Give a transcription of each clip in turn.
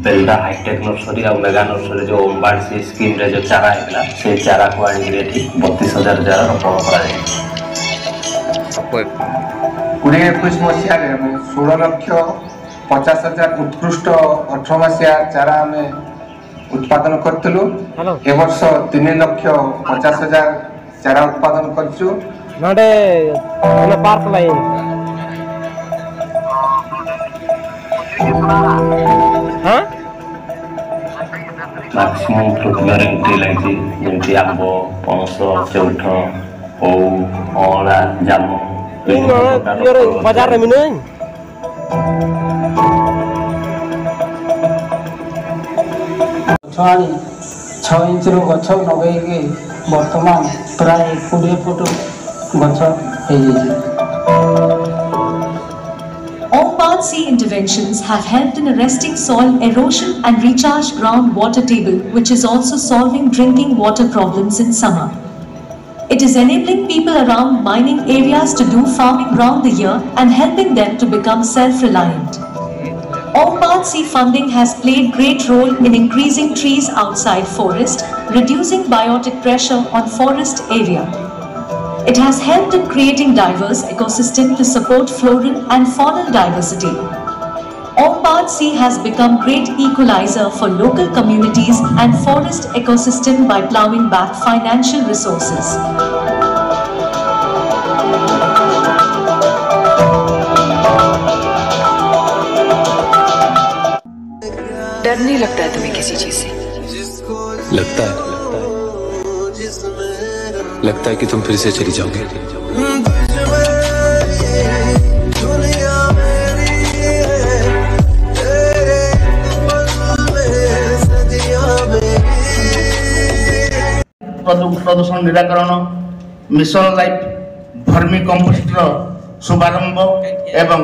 Belda hi tech nursery ଆଉ mega nursery ଯେଉଁ ଓମ୍ବାଡ C ସ୍କିମ୍ରେ ଯେଉଁ ଚାରା ହେଇଥିଲା, ସେଇ ଚାରାକୁ ଆଣିକିରି ଏଠି 32,000 ଚାରା ରୋପଣ କରାଯାଇଛି। 2021 ମସିହାରେ ଆମେ 16,50,000 ଉତ୍କୃଷ୍ଟ 18 ମାସିଆ ଚାରା ଆମେ ଉତ୍ପାଦନ କରିଥିଲୁ। ଏ ବର୍ଷ 3,50,000 ଚାରା ଉତ୍ପାଦନ କରିଛୁ। Park line maximum fruit bearing tree ଲାଗିଛି, ଯେମିତି ଆମ୍ବ, ପଣସ, ଚଉଠ, ଓଉ, ଅଁଳା, ଜାମୁ। ବଜାରରେ ମିଳୁନି। ଗଛ ଆଣି 6 ଇଞ୍ଚର ଗଛ ଲଗେଇକି ବର୍ତ୍ତମାନ ପ୍ରାୟ 20 ଫୁଟ ଗଛ ହେଇଯାଇଛି। Ombad C interventions have helped in arresting soil erosion and recharge groundwater table, which is also solving drinking water problems in summer. It is enabling people around mining areas to do farming round the year and helping them to become self-reliant. Ombad C funding has played great role in increasing trees outside forest, reducing biotic pressure on forest area. It has helped in creating diverse ecosystem to support floral and faunal diversity. Ombad C has become great equalizer for local communities and forest ecosystem by plowing back financial resources. डर नहीं लगता है तुम्हें किसी चीज से? लगता है, लगता है कि तुम फिर से चली जाओगे। ପ୍ରଦୂଷଣ ନିରାକରଣ, ମିଶନ ଲାଇଫ୍ ଭର୍ମି କମ୍ପୋଷ୍ଟର ଶୁଭାରମ୍ଭ ଏବଂ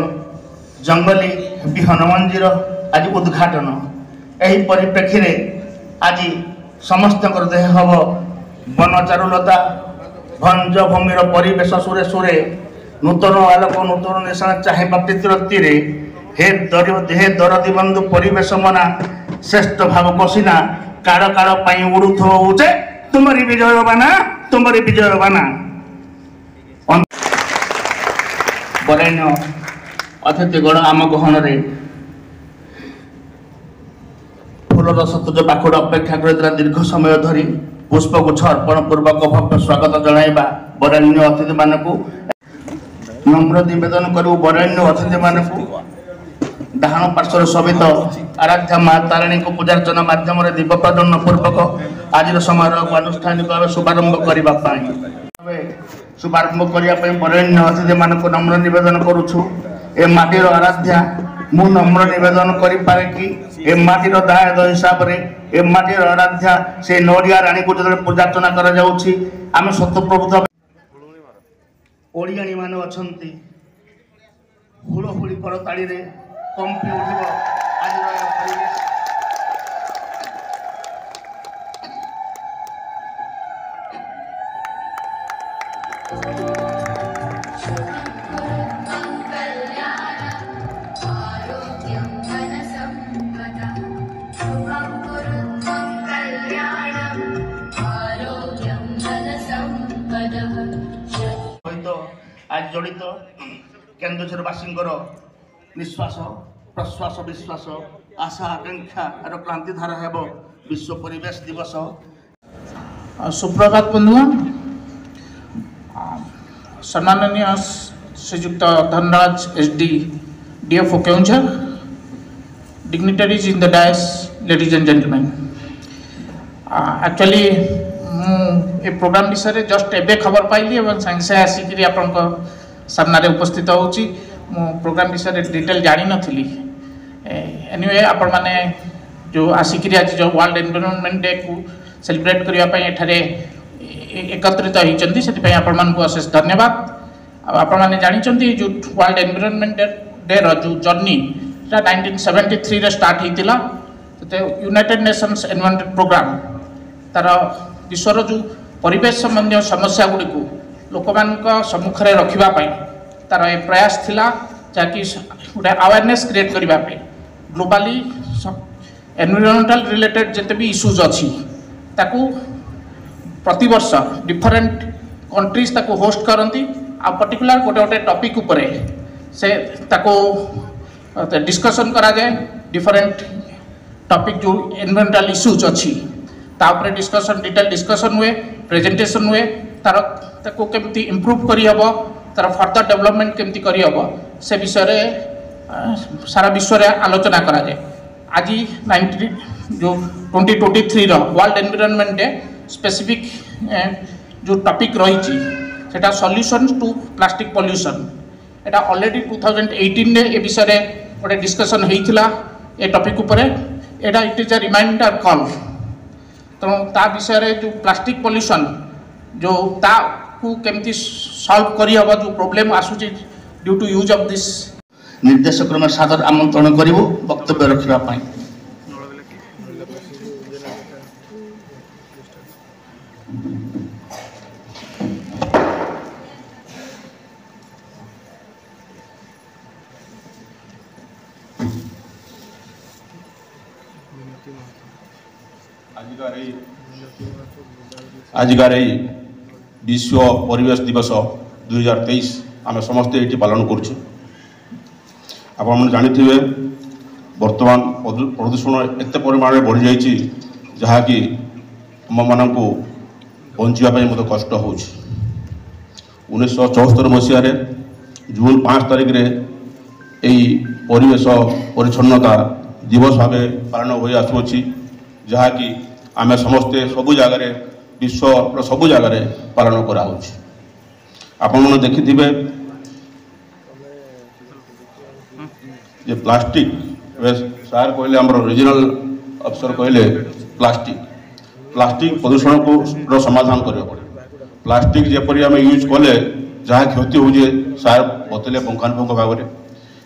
ଜଙ୍ଗଲୀ ବିହନ ମଞ୍ଜିର ଆଜି ଉଦ୍ଘାଟନ। ଏହି ପରିପ୍ରେକ୍ଷୀରେ ଆଜି ସମସ୍ତଙ୍କର ଦେହ ହେବ ବନ ଚାରୁଲତା ଭଞ୍ଜ ଭୂମିର ପରିବେଶ ସୁରେ ସୁରେ ନୂତନ ଆଲୋକ ନୂତନ ନିଶାଣ ଚାହିଁବା ପ୍ରୀତିରତିରେ। ହେ ହେ ଦରଦୀ ବନ୍ଧୁ, ପରିବେଶ ମନା ଶ୍ରେଷ୍ଠ ଭାବ କସିନା, କାଳ କାଳ ପାଇଁ ଉଡ଼ୁଥିବ ଉଚେ ତୁମରି ବିଜୟ ବାନା, ତୁମରି ବିଜୟ ବାନା। ବରେଣ୍ୟ ଅତିଥିଗଣ, ଆମ ଗହଣରେ ଫୁଲର ସତେଜ ପାଖୁଡ଼ ଅପେକ୍ଷା କରିଥିଲା ଦୀର୍ଘ ସମୟ ଧରି। ପୁଷ୍ପଗୁଚ୍ଛ ଅର୍ପଣ ପୂର୍ବକ ଭବ୍ୟ ସ୍ୱାଗତ ଜଣାଇବା ବରେଣ୍ୟ ଅତିଥିମାନଙ୍କୁ। ନମ୍ର ନିବେଦନ କରିବୁ ବରେଣ୍ୟ ଅତିଥିମାନଙ୍କୁ, ଡାହାଣ ପାର୍ଶ୍ୱରେ ଶୋଭିତ ଆରାଧ୍ୟା ମା ତାରିଣୀଙ୍କୁ ପୂଜାର୍ଚ୍ଚନା ମାଧ୍ୟମରେ ଦୀପ ପ୍ରଜ୍ୱଳନ ପୂର୍ବକ ଆଜିର ସମାରୋହକୁ ଆନୁଷ୍ଠାନିକ ଭାବେ ଶୁଭାରମ୍ଭ କରିବା ପାଇଁ, ଶୁଭାରମ୍ଭ କରିବା ପାଇଁ ବରେଣ୍ୟ ଅତିଥିମାନଙ୍କୁ ନମ୍ର ନିବେଦନ କରୁଛୁ। ଏ ମାଟିର ଆରାଧ୍ୟା, ମୁଁ ନମ୍ର ନିବେଦନ କରିପାରେ କି ଏ ମାଟିର ଦାୟଦ ହିସାବରେ ଏ ମାଟିର ଆରାଧ୍ୟା ସେ ନଡ଼ିଆ ରାଣୀକୁ ଯେତେବେଳେ ପୂଜାର୍ଚ୍ଚନା କରାଯାଉଛି, ଆମେ ସ୍ୱତଃପ୍ରଭୃତ ଓଡ଼ିଆଣୀ ମାନେ ଅଛନ୍ତି, ହୁଳହୁଳି କରତାଳିରେ କମ୍ପି ଉଠିବ ଆଜିର ପରିବେଶ। ସହିତ ଆଜି ଜଡ଼ିତ କେନ୍ଦୁଝରବାସୀଙ୍କର ନିଶ୍ୱାସ ପ୍ରଶ୍ୱାସ ବିଶ୍ୱାସ ଆଶା ଆକାଂକ୍ଷାର କ୍ରାନ୍ତିଧାରା ହେବ ବିଶ୍ୱ ପରିବେଶ ଦିବସ। ସୁପ୍ରଭାତ ବନ୍ଧୁଗଣ। ସମ୍ମାନନୀୟ ଶ୍ରୀଯୁକ୍ତ Dhanraj S D, DFO Keonjhar, dignitaries in the dais, ladies and gentlemen. Actually ମୁଁ ଏ ପ୍ରୋଗ୍ରାମ ବିଷୟରେ ଜଷ୍ଟ ଏବେ ଖବର ପାଇଲି ଏବଂ ସାଙ୍ଗେ ସାଙ୍ଗେ ଆସିକିରି ଆପଣଙ୍କ ସାମ୍ନାରେ ଉପସ୍ଥିତ ହେଉଛି। ମୁଁ ପ୍ରୋଗ୍ରାମ ବିଷୟରେ ଡିଟେଲ୍ ଜାଣିନଥିଲି। ଏନିୱେ, ଆପଣମାନେ ଯେଉଁ ଆସିକିରି ଆଜି ଯେଉଁ ୱାର୍ଲଡ ଏନଭାଇରନମେଣ୍ଟ ଡେକୁ ସେଲିବ୍ରେଟ୍ କରିବା ପାଇଁ ଏଠାରେ ଏକତ୍ରିତ ହେଇଛନ୍ତି, ସେଥିପାଇଁ ଆପଣମାନଙ୍କୁ ଅଶେଷ ଧନ୍ୟବାଦ। ଆଉ ଆପଣମାନେ ଜାଣିଛନ୍ତି, ଯେଉଁ ୱାର୍ଲଡ ଏନଭାଇରନମେଣ୍ଟ ଡେର ଯେଉଁ ଜର୍ଣ୍ଣି, ସେଟା 1973ରେ ଷ୍ଟାର୍ଟ ହେଇଥିଲା। ସେତେ ୟୁନାଇଟେଡ୍ ନେସନ୍ସ ଏନଭାଇରନମେଣ୍ଟ ପ୍ରୋଗ୍ରାମ ତାର ବିଶ୍ୱର ଯେଉଁ ପରିବେଶ ସମ୍ବନ୍ଧୀୟ ସମସ୍ୟା ଗୁଡ଼ିକୁ ଲୋକମାନଙ୍କ ସମ୍ମୁଖରେ ରଖିବା ପାଇଁ ତାର ଏ ପ୍ରୟାସ ଥିଲା, ଯାହାକି ଗୋଟେ ଆୱାରନେସ୍ କ୍ରିଏଟ୍ କରିବା ପାଇଁ ଗ୍ଲୋବାଲି। ଏନଭାଇରନମେଣ୍ଟାଲ ରିଲେଟେଡ୍ ଯେତେ ବି ଇସ୍ୟୁଜ୍ ଅଛି ତାକୁ ପ୍ରତିବର୍ଷ ଡିଫରେଣ୍ଟ କଣ୍ଟ୍ରିଜ୍ ତାକୁ ହୋଷ୍ଟ କରନ୍ତି। ଆଉ ପର୍ଟିକୁଲାର ଗୋଟେ ଗୋଟେ ଟପିକ୍ ଉପରେ ସେ ତାକୁ ଡିସ୍କସନ୍ କରାଯାଏ। ଡିଫରେଣ୍ଟ ଟପିକ୍ ଯେଉଁ ଏନଭାଇରନମେଣ୍ଟାଲ ଇସ୍ୟୁଜ୍ ଅଛି ତା ଉପରେ ଡିସ୍କସନ୍, ଡିଟେଲ୍ ଡିସ୍କସନ୍ ହୁଏ, ପ୍ରେଜେଣ୍ଟେସନ୍ ହୁଏ। ତାର ତାକୁ କେମିତି ଇମ୍ପ୍ରୁଭ୍ କରିହେବ, ତାର ଫର୍ଦର ଡେଭଲପମେଣ୍ଟ କେମିତି କରିହେବ, ସେ ବିଷୟରେ ସାରା ବିଶ୍ୱରେ ଆଲୋଚନା କରାଯାଏ। ଆଜି 19 ଯେଉଁ 2023ର ୱାର୍ଲଡ ଏନଭାଇରନମେଣ୍ଟ ଡେ ସ୍ପେସିଫିକ୍ ଯେଉଁ ଟପିକ୍ ରହିଛି ସେଟା ସଲ୍ୟୁସନ୍ ଟୁ ପ୍ଲାଷ୍ଟିକ୍ ପଲ୍ୟୁସନ୍। ଏଟା ଅଲରେଡ଼ି 2018ରେ ଏ ବିଷୟରେ ଗୋଟେ ଡିସ୍କସନ୍ ହେଇଥିଲା ଏ ଟପିକ୍ ଉପରେ। ଏଇଟା it is a reminder call. ତେଣୁ ତା ବିଷୟରେ ଯେଉଁ ପ୍ଲାଷ୍ଟିକ୍ ପଲ୍ୟୁସନ୍ ଯେଉଁ ତାକୁ କେମିତି ସଲ୍ଭ କରିହେବ, ଯେଉଁ ପ୍ରୋବ୍ଲେମ୍ ଆସୁଛି due to use of this. ନିର୍ଦ୍ଦେଶକ୍ରମେ ସାଦର ଆମନ୍ତ୍ରଣ କରିବୁ ବକ୍ତବ୍ୟ ରଖିବା ପାଇଁ। ଆଜିକାର ଏଇ ବିଶ୍ୱ ପରିବେଶ ଦିବସ 2023 ଆମେ ସମସ୍ତେ ଏଇଠି ପାଳନ କରୁଛେ। ଆପଣମାନେ ଜାଣିଥିବେ, ବର୍ତ୍ତମାନ ପ୍ରଦୂଷଣ ଏତେ ପରିମାଣରେ ବଢ଼ିଯାଇଛି ଯାହାକି ଆମମାନଙ୍କୁ ବଞ୍ଚିବା ପାଇଁ ମଧ୍ୟ କଷ୍ଟ ହେଉଛି। 1974 ମସିହାରେ ଜୁନ୍ 5 ତାରିଖରେ ଏଇ ପରିବେଶ ପରିଚ୍ଛନ୍ନତା ଦିବସ ଭାବେ ପାଳନ ହୋଇ ଆସୁଅଛି, ଯାହାକି ଆମେ ସମସ୍ତେ ସବୁ ଜାଗାରେ, ବିଶ୍ୱର ସବୁ ଜାଗାରେ ପାଳନ କରାହେଉଛି। ଆପଣମାନେ ଦେଖିଥିବେ ଯେ ପ୍ଲାଷ୍ଟିକ୍, ଏବେ ସାର୍ କହିଲେ, ଆମର ରିଜନାଲ ଅଫିସର କହିଲେ, ପ୍ଲାଷ୍ଟିକ୍ ପ୍ରଦୂଷଣକୁ ର ସମାଧାନ କରିବାକୁ ପଡ଼ିବ। ପ୍ଲାଷ୍ଟିକ୍ ଯେପରି ଆମେ ୟୁଜ୍ କଲେ ଯାହା କ୍ଷତି ହେଉଛି ସାର୍ ବତେଇଲେ ପୁଙ୍ଖାନୁପୁଙ୍ଖ ଭାବରେ।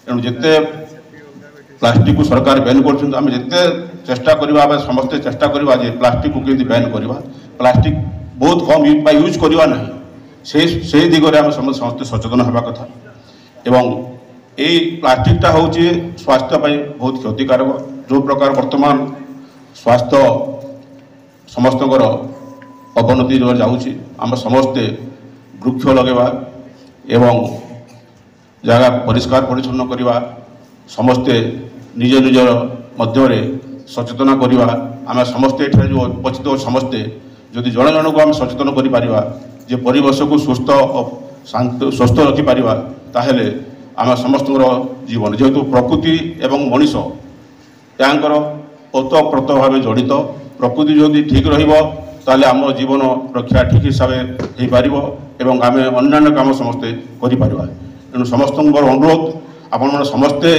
ତେଣୁ ଯେତେ ପ୍ଲାଷ୍ଟିକକୁ ସରକାର ବ୍ୟାନ୍ କରୁଛନ୍ତି, ଆମେ ଯେତେ ଚେଷ୍ଟା କରିବା, ଆମେ ସମସ୍ତେ ଚେଷ୍ଟା କରିବା ଯେ ପ୍ଲାଷ୍ଟିକକୁ କେମିତି ବ୍ୟାନ୍ କରିବା, ପ୍ଲାଷ୍ଟିକ୍ ବହୁତ କମ୍ ୟୁଜ୍ ବା ୟୁଜ୍ କରିବା ନାହିଁ, ସେଇ ଦିଗରେ ଆମେ ସମସ୍ତେ ସଚେତନ ହେବା କଥା। ଏବଂ ଏଇ ପ୍ଲାଷ୍ଟିକଟା ହେଉଛି ସ୍ୱାସ୍ଥ୍ୟ ପାଇଁ ବହୁତ କ୍ଷତିକାରକ। ଯେଉଁ ପ୍ରକାର ବର୍ତ୍ତମାନ ସ୍ୱାସ୍ଥ୍ୟ ସମସ୍ତଙ୍କର ଅବନତି ଯାଉଛି, ଆମେ ସମସ୍ତେ ବୃକ୍ଷ ଲଗାଇବା ଏବଂ ଜାଗା ପରିଷ୍କାର ପରିଚ୍ଛନ୍ନ କରିବା, ସମସ୍ତେ ନିଜ ନିଜର ମଧ୍ୟରେ ସଚେତନ କରିବା। ଆମେ ସମସ୍ତେ ଏଠାରେ ଯେଉଁ ଉପସ୍ଥିତ ସମସ୍ତେ ଯଦି ଜଣେ ଜଣକୁ ଆମେ ସଚେତନ କରିପାରିବା ଯେ ପରିବେଶକୁ ସୁସ୍ଥ ଓ ଶାନ୍ତ ସୁସ୍ଥ ରଖିପାରିବା, ତାହେଲେ ଆମେ ସମସ୍ତଙ୍କର ଜୀବନ, ଯେହେତୁ ପ୍ରକୃତି ଏବଂ ମଣିଷ ତାଙ୍କର ଓତପ୍ରୋତ ଭାବେ ଜଡ଼ିତ, ପ୍ରକୃତି ଯଦି ଠିକ୍ ରହିବ ତାହେଲେ ଆମ ଜୀବନ ରକ୍ଷା ଠିକ୍ ହିସାବରେ ହେଇପାରିବ ଏବଂ ଆମେ ଅନ୍ୟାନ୍ୟ କାମ ସମସ୍ତେ କରିପାରିବା। ତେଣୁ ସମସ୍ତଙ୍କୁ ମୋର ଅନୁରୋଧ, ଆପଣମାନେ ସମସ୍ତେ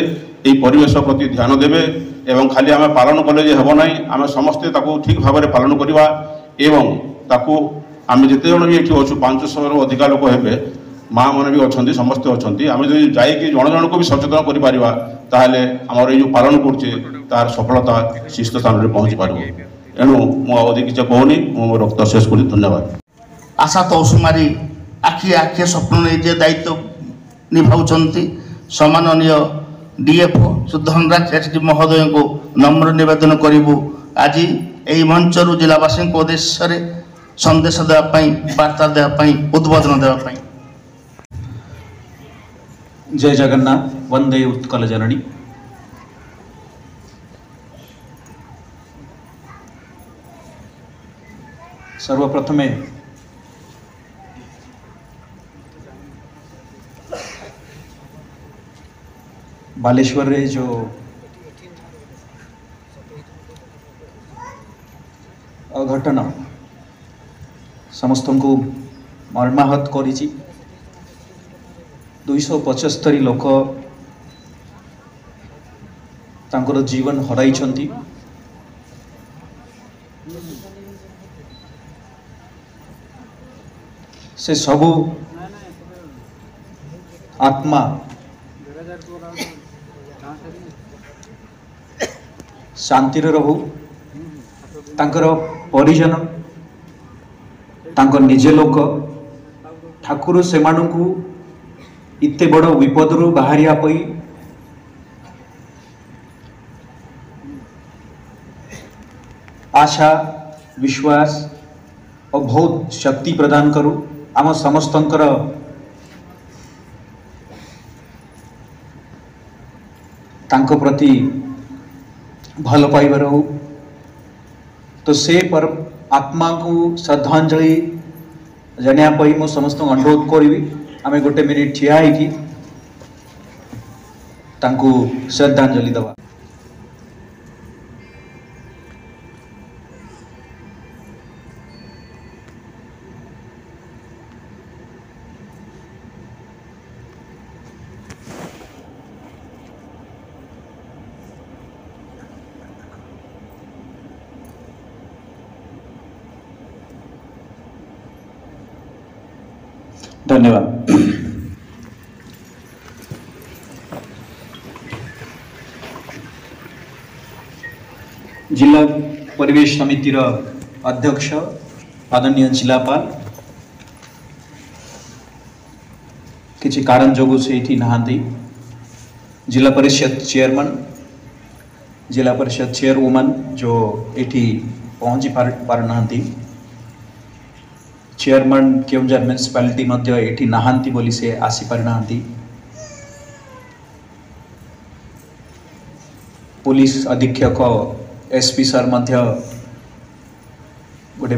ଏଇ ପରିବେଶ ପ୍ରତି ଧ୍ୟାନ ଦେବେ ଏବଂ ଖାଲି ଆମେ ପାଳନ କଲେ ଯେ ହେବ ନାହିଁ, ଆମେ ସମସ୍ତେ ତାକୁ ଠିକ୍ ଭାବରେ ପାଳନ କରିବା ଏବଂ ତାକୁ ଆମେ ଯେତେ ଜଣ ବି ଏଠି ଅଛୁ, 500ରୁ ଅଧିକା ଲୋକ ହେବେ, ମା ମାନେ ବି ଅଛନ୍ତି, ସମସ୍ତେ ଅଛନ୍ତି, ଆମେ ଯଦି ଯାଇକି ଜଣ ଜଣକୁ ବି ସଚେତନ କରିପାରିବା ତାହେଲେ ଆମର ଏଇ ଯେଉଁ ପାଳନ କରୁଛେ ତାର ସଫଳତା ଶୀର୍ଷ ସ୍ଥାନରେ ପହଞ୍ଚି ପାରିବ। ଏଣୁ ମୁଁ ଆଉ ଅଧିକ କିଛି କହୁନି, ମୁଁ ମୋ ରକ୍ତ ଶେଷ କରୁଛି। ଧନ୍ୟବାଦ। ଆଶା ତ ଅସୁମାରୀ ଆଖି ଆଖି ସ୍ୱପ୍ନ ନେଇ ଯେ ଦାୟିତ୍ୱ ନିଭାଉଛନ୍ତି, ସମ୍ମାନନୀୟ ଡିଏଫ୍ଓ ଧନରାଜ ଏଚ୍ ଡି ମହୋଦୟଙ୍କୁ ନମ୍ର ନିବେଦନ କରିବୁ ଆଜି ଏହି ମଞ୍ଚରୁ ଜିଲ୍ଲାବାସୀଙ୍କ ଉଦ୍ଦେଶ୍ୟରେ ସନ୍ଦେଶ ଦେବା ପାଇଁ, ବାର୍ତ୍ତା ଦେବା ପାଇଁ, ଉଦ୍ବୋଧନ ଦେବା ପାଇଁ। ଜୟ ଜଗନ୍ନାଥ, ବନ୍ଦେ ଉତ୍କଳ ଜନନୀ। ସର୍ବପ୍ରଥମେ ବାଲେଶ୍ୱରରେ ଯେଉଁ ଅଘଟଣ ସମସ୍ତଙ୍କୁ ମର୍ମାହତ କରିଛି, 275 ଲୋକ ତାଙ୍କର ଜୀବନ ହରାଇଛନ୍ତି। ସେ ସବୁ ଆତ୍ମା ଶାନ୍ତିରେ ରହୁ, ତାଙ୍କର ପରିଜନ, ତାଙ୍କ ନିଜ ଲୋକ, ଠାକୁର ସେମାନଙ୍କୁ ଏତେ ବଡ଼ ବିପଦରୁ ବାହାରିବା ପାଇଁ ଆଶା, ବିଶ୍ୱାସ ଓ ବହୁତ ଶକ୍ତି ପ୍ରଦାନ କରୁ। ଆମ ସମସ୍ତଙ୍କର ତାଙ୍କ ପ୍ରତି ଭଲ ପାଇବା ରହୁ। ତ ସେ ପର ଆତ୍ମାକୁ ଶ୍ରଦ୍ଧାଞ୍ଜଳି ଜଣାଇବା ପାଇଁ ମୁଁ ସମସ୍ତଙ୍କୁ ଅନୁରୋଧ କରିବି, ଆମେ ଗୋଟେ ମିନିଟ୍ ଠିଆ ହେଇକି ତାଙ୍କୁ ଶ୍ରଦ୍ଧାଞ୍ଜଳି ଦେବା। ଧନ୍ୟବାଦ। ଜିଲ୍ଲା ପରିବେଶ ସମିତିର ଅଧ୍ୟକ୍ଷ ଆଦରଣୀୟ ଜିଲ୍ଲାପାଳ କିଛି କାରଣ ଯୋଗୁଁ ସେ ଏଠି ନାହାନ୍ତି। ଜିଲ୍ଲା ପରିଷଦ ଚେୟାରମ୍ୟାନ୍, ଜିଲ୍ଲା ପରିଷଦ ଚେୟାରୱୁମନ୍ जो ଏଠି ପହଞ୍ଚି ପାରୁନାହାନ୍ତି, ଚେୟାରମ୍ୟାନ୍ କେଉଁଝର ମ୍ୟୁନିସିପାଲିଟି ମଧ୍ୟ ଏଠି ନାହାନ୍ତି ବୋଲି ସେ ଆସିପାରିନାହାନ୍ତି। ପୋଲିସ ଅଧୀକ୍ଷକ ଏସ୍ ପି ସାର୍ ମଧ୍ୟ ଗୋଟେ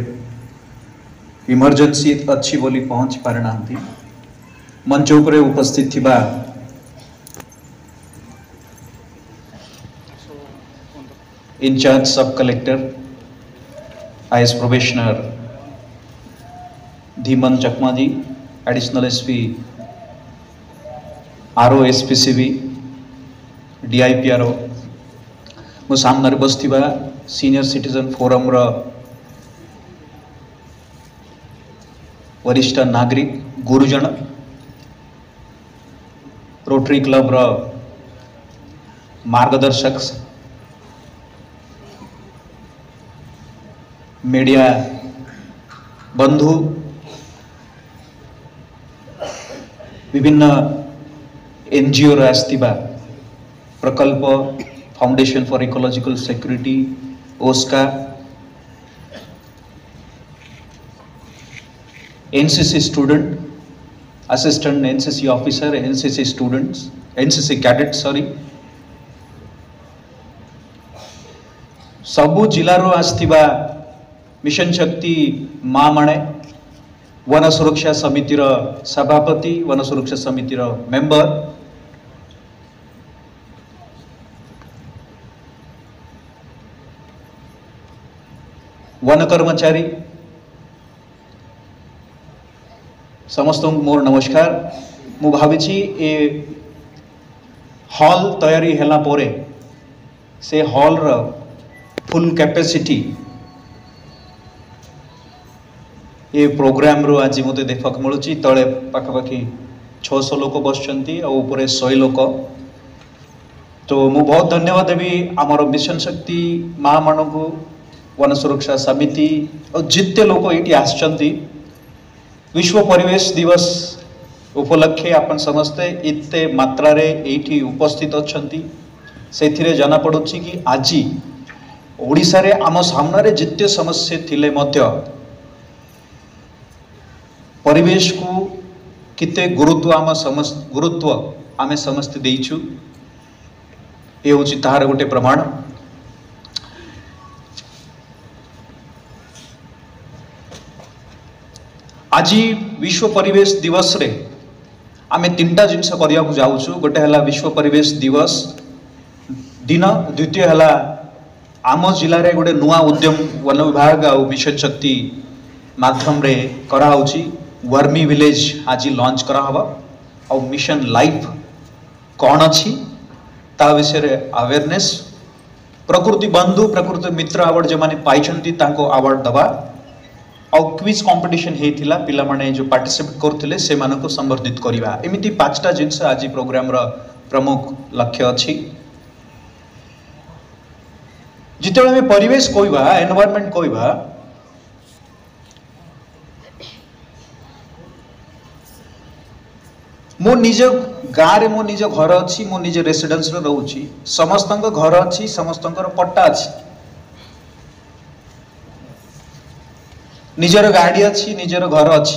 ଇମର୍ଜେନ୍ସି ଅଛି ବୋଲି ପହଞ୍ଚି ପାରିନାହାନ୍ତି। ମଞ୍ଚ ଉପରେ ଉପସ୍ଥିତ ଥିବା in charge sub collector IAS probationer Dhiman Chakma ji, additional SP, RO SPCB, DIPRO, ମୋ ସାମ୍ନାରେ ବସିଥିବା ସିନିୟର ସିଟିଜେନ୍ ଫୋରମର ବରିଷ୍ଠ ନାଗରିକ, ଗୁରୁଜନ, ରୋଟରୀ କ୍ଲବର ମାର୍ଗଦର୍ଶକ, ମିଡ଼ିଆ ବନ୍ଧୁ, ବିଭିନ୍ନ ଏନଜିଓର ଆସିଥିବା ପ୍ରକଳ୍ପ, ଫାଉଣ୍ଡେସନ ଫର ଇକୋଲୋଜିକାଲ ସିକ୍ୟୁରିଟି, ଓସ୍କା, NCC student, assistant NCC officer, NCC students, NCC cadet sorry, ସବୁ ଜିଲ୍ଲାରୁ ଆସିଥିବା ମିଶନ ଶକ୍ତି ମା ମାନେ, वन सुरक्षा समितिर सभापति, वन सुरक्षा समितिर मेंबर, वन कर्मचारी समस्त मोर नमस्कार। मु भाविछि ए हॉल तयारी हला परे से हॉल र फुल कैपेसिटी ए प्रोग्राम रो आज मते देखा मिलुची। तले पाखापाखि 600 लोक बसछंती आ ऊपरे 100 लोक। तो मु बहुत धन्यवाद देवी आमर मिशन शक्ति माँ मानकु, वन सुरक्षा समिति और जिते लोक ये आसछंती। विश्व परिवेश दिवस उपलक्षे आपन समस्ते इते मात्रा रे एठी उपस्थित अछंती। सेथिरे जना पड़ुची कि आजी ओडिशा रे आम सामने जिते समस्या थिले मध्य परिवेश को किते गुरुत्व आम समस्त गुरुत्व आमे समस्ते देइछु, ए होची तार गोटे प्रमाण। आज विश्व परिवेश दिवस रे आमे तीनटा जिनिस करिया को जाउछु। गोटे हला विश्व परिवेश दिवस दिन, द्वितीय हला आम जिला रे गोटे नुआ उद्यम वन विभाग आउ मिशन शक्ति माध्यम रे करा होची। वर्मी विलेज आज लॉन्च करा हबा आउ मिशन लाइफ कौन अछि ता विषय रे अवेयरनेस, प्रकृति बंधु प्रकृति मित्र अवार्ड जे माने पाइछंती तांको अवार्ड दबा आउ क्विज कॉम्पिटिशन हेथिला पिला माने जो पार्टिसिपेट करथिले से मानको संवर्धित करिवा। एमिति पांचटा जिनिस आज प्रोग्राम र प्रमुख लक्ष्य अछि। जितेबेले आमे परिवेश कहिबा, एनवायरनमेंट कहिबा, मो निज गाँ रे मो निज घर अछि, मो निज रेसिडेंस रे रहुछि, समस्तଙ୍କ घर अछि, समस्तଙ୍କର पट्टा अछि। ନିଜର ଗାଡ଼ି ଅଛି, ନିଜର ଘର ଅଛି,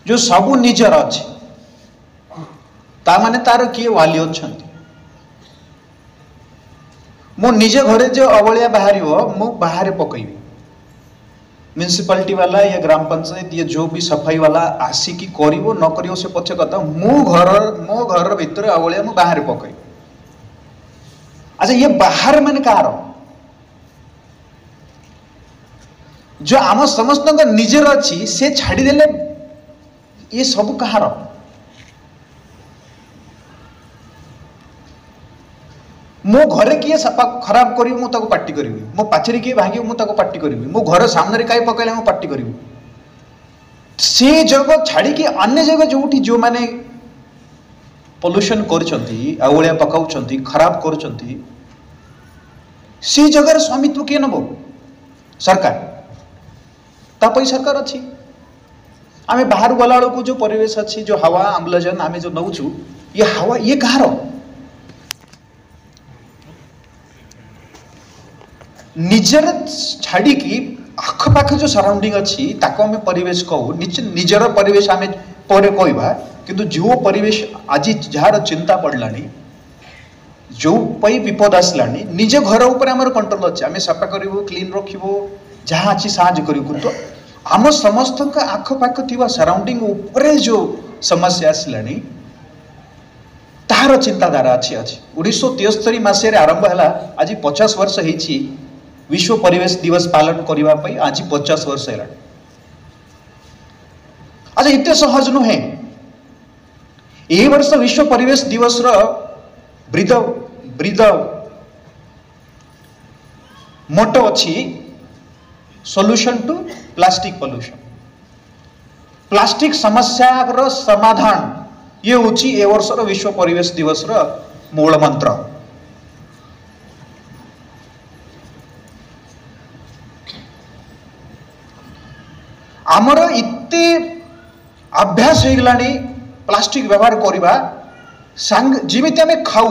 ଯେଉଁ ସବୁ ନିଜର ଅଛି, ତା ମାନେ ତାର କିଏ ୱାଲି ଅଛନ୍ତି। ମୋ ନିଜ ଘରେ ଯେଉଁ ଅବଳିଆ ବାହାରିବ ମୁଁ ବାହାରେ ପକେଇବି, म्युनिसिपालिटी वाला या ग्राम पंचायत या जो भी सफाई वाला आसिकी करिवो न करिवो से पछे कथा, मो घर मो घर भितर अवलिया मु बाहर पकाई। अच्छा ये बाहर माने कार जो आम समस्त निजर अच्छी से छाड़ी देले ये सब कहार। मो घरे किए सफा खराब करी मु ताको पार्टी करिवि, मो पाचरी किए भांगी मु ताको पार्टी करिवि, मो घर सामने काई पकाइले मु पार्टी करिवि। से जगह छाड़ी कि अन्य जगह जोठी जो माने पॉल्यूशन करछंती, अवलिया पकाउछंती, खराब करछंती, से जगह स्वामित्व किए नबो? सरकार। ता पई सरकार अछि। आमे बाहर गला बेलକୁ जो परिवेश अछि, जो हवा आम्लजन आमे जो नउछु, ये हवा ये कहार? निजर छाड़ी की आखपाख जो सराउंडिंग अच्छी ताको आमे परिवेश कहू, निजर परिवेश आमे परे कहबा, किंतु जो परिवेश आज जार चिंता पड़लानी, जो पई विपद आसलानी, निज घर ऊपर आमर कंट्रोल अछि, आमे सफा करिवु, क्लीन रखिबु, जहाँ अछि साहाଯ୍य करिवु, किंतु आम समस्त आखपाख थिबा सराउंडिंग ऊपर जो समस्या आसलानी तार चिंताधारा अछि। आज 1973 मसीह आरंभ हला, आज 50 वर्ष होइछि विश्व परिवेश दिवस पालन करने पर आज 50 वर्ष है। अच्छा इतने सहज नुहे। ए वर्ष विश्व परिवेश दिवस र ब्रीद ब्रीद मोटो अच्छी solution to plastic pollution, plastic समस्या र समाधान ये होची ए वर्ष र विश्व परिवेश दिवस र मूल मंत्र। आमर इत्ते अभ्यास होइगलानी प्लास्टिक व्यवहार करबा, सांग जिमिति आमे खाऊ,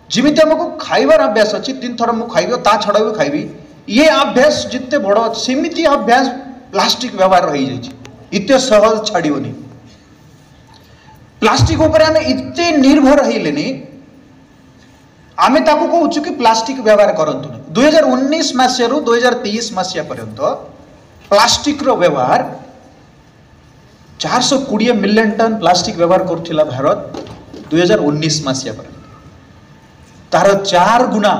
जिमिति आमको खाइबार अभ्यास अछि, 3 थर मु खाइबि ता छड़ा भी खाइबि, ये अभ्यास जिते बड़ सेमिति अभ्यास प्लास्टिक व्यवहार रही जाइछि, इते सहज छाड़िबोनी। प्लास्टिक ऊपर आमे इते निर्भर होइलेनी, आमे ताकू कहूछु कि प्लास्टिक व्यवहार करन्तु। 2019 मसीहरू 2023 मसीहा पर्यंत प्लास्टिक रो व्यवहार 420 मिलियन टन प्लास्टिक व्यवहार करुथिला भारत 2019 मसीहा पर्यंत, तार 4 गुणा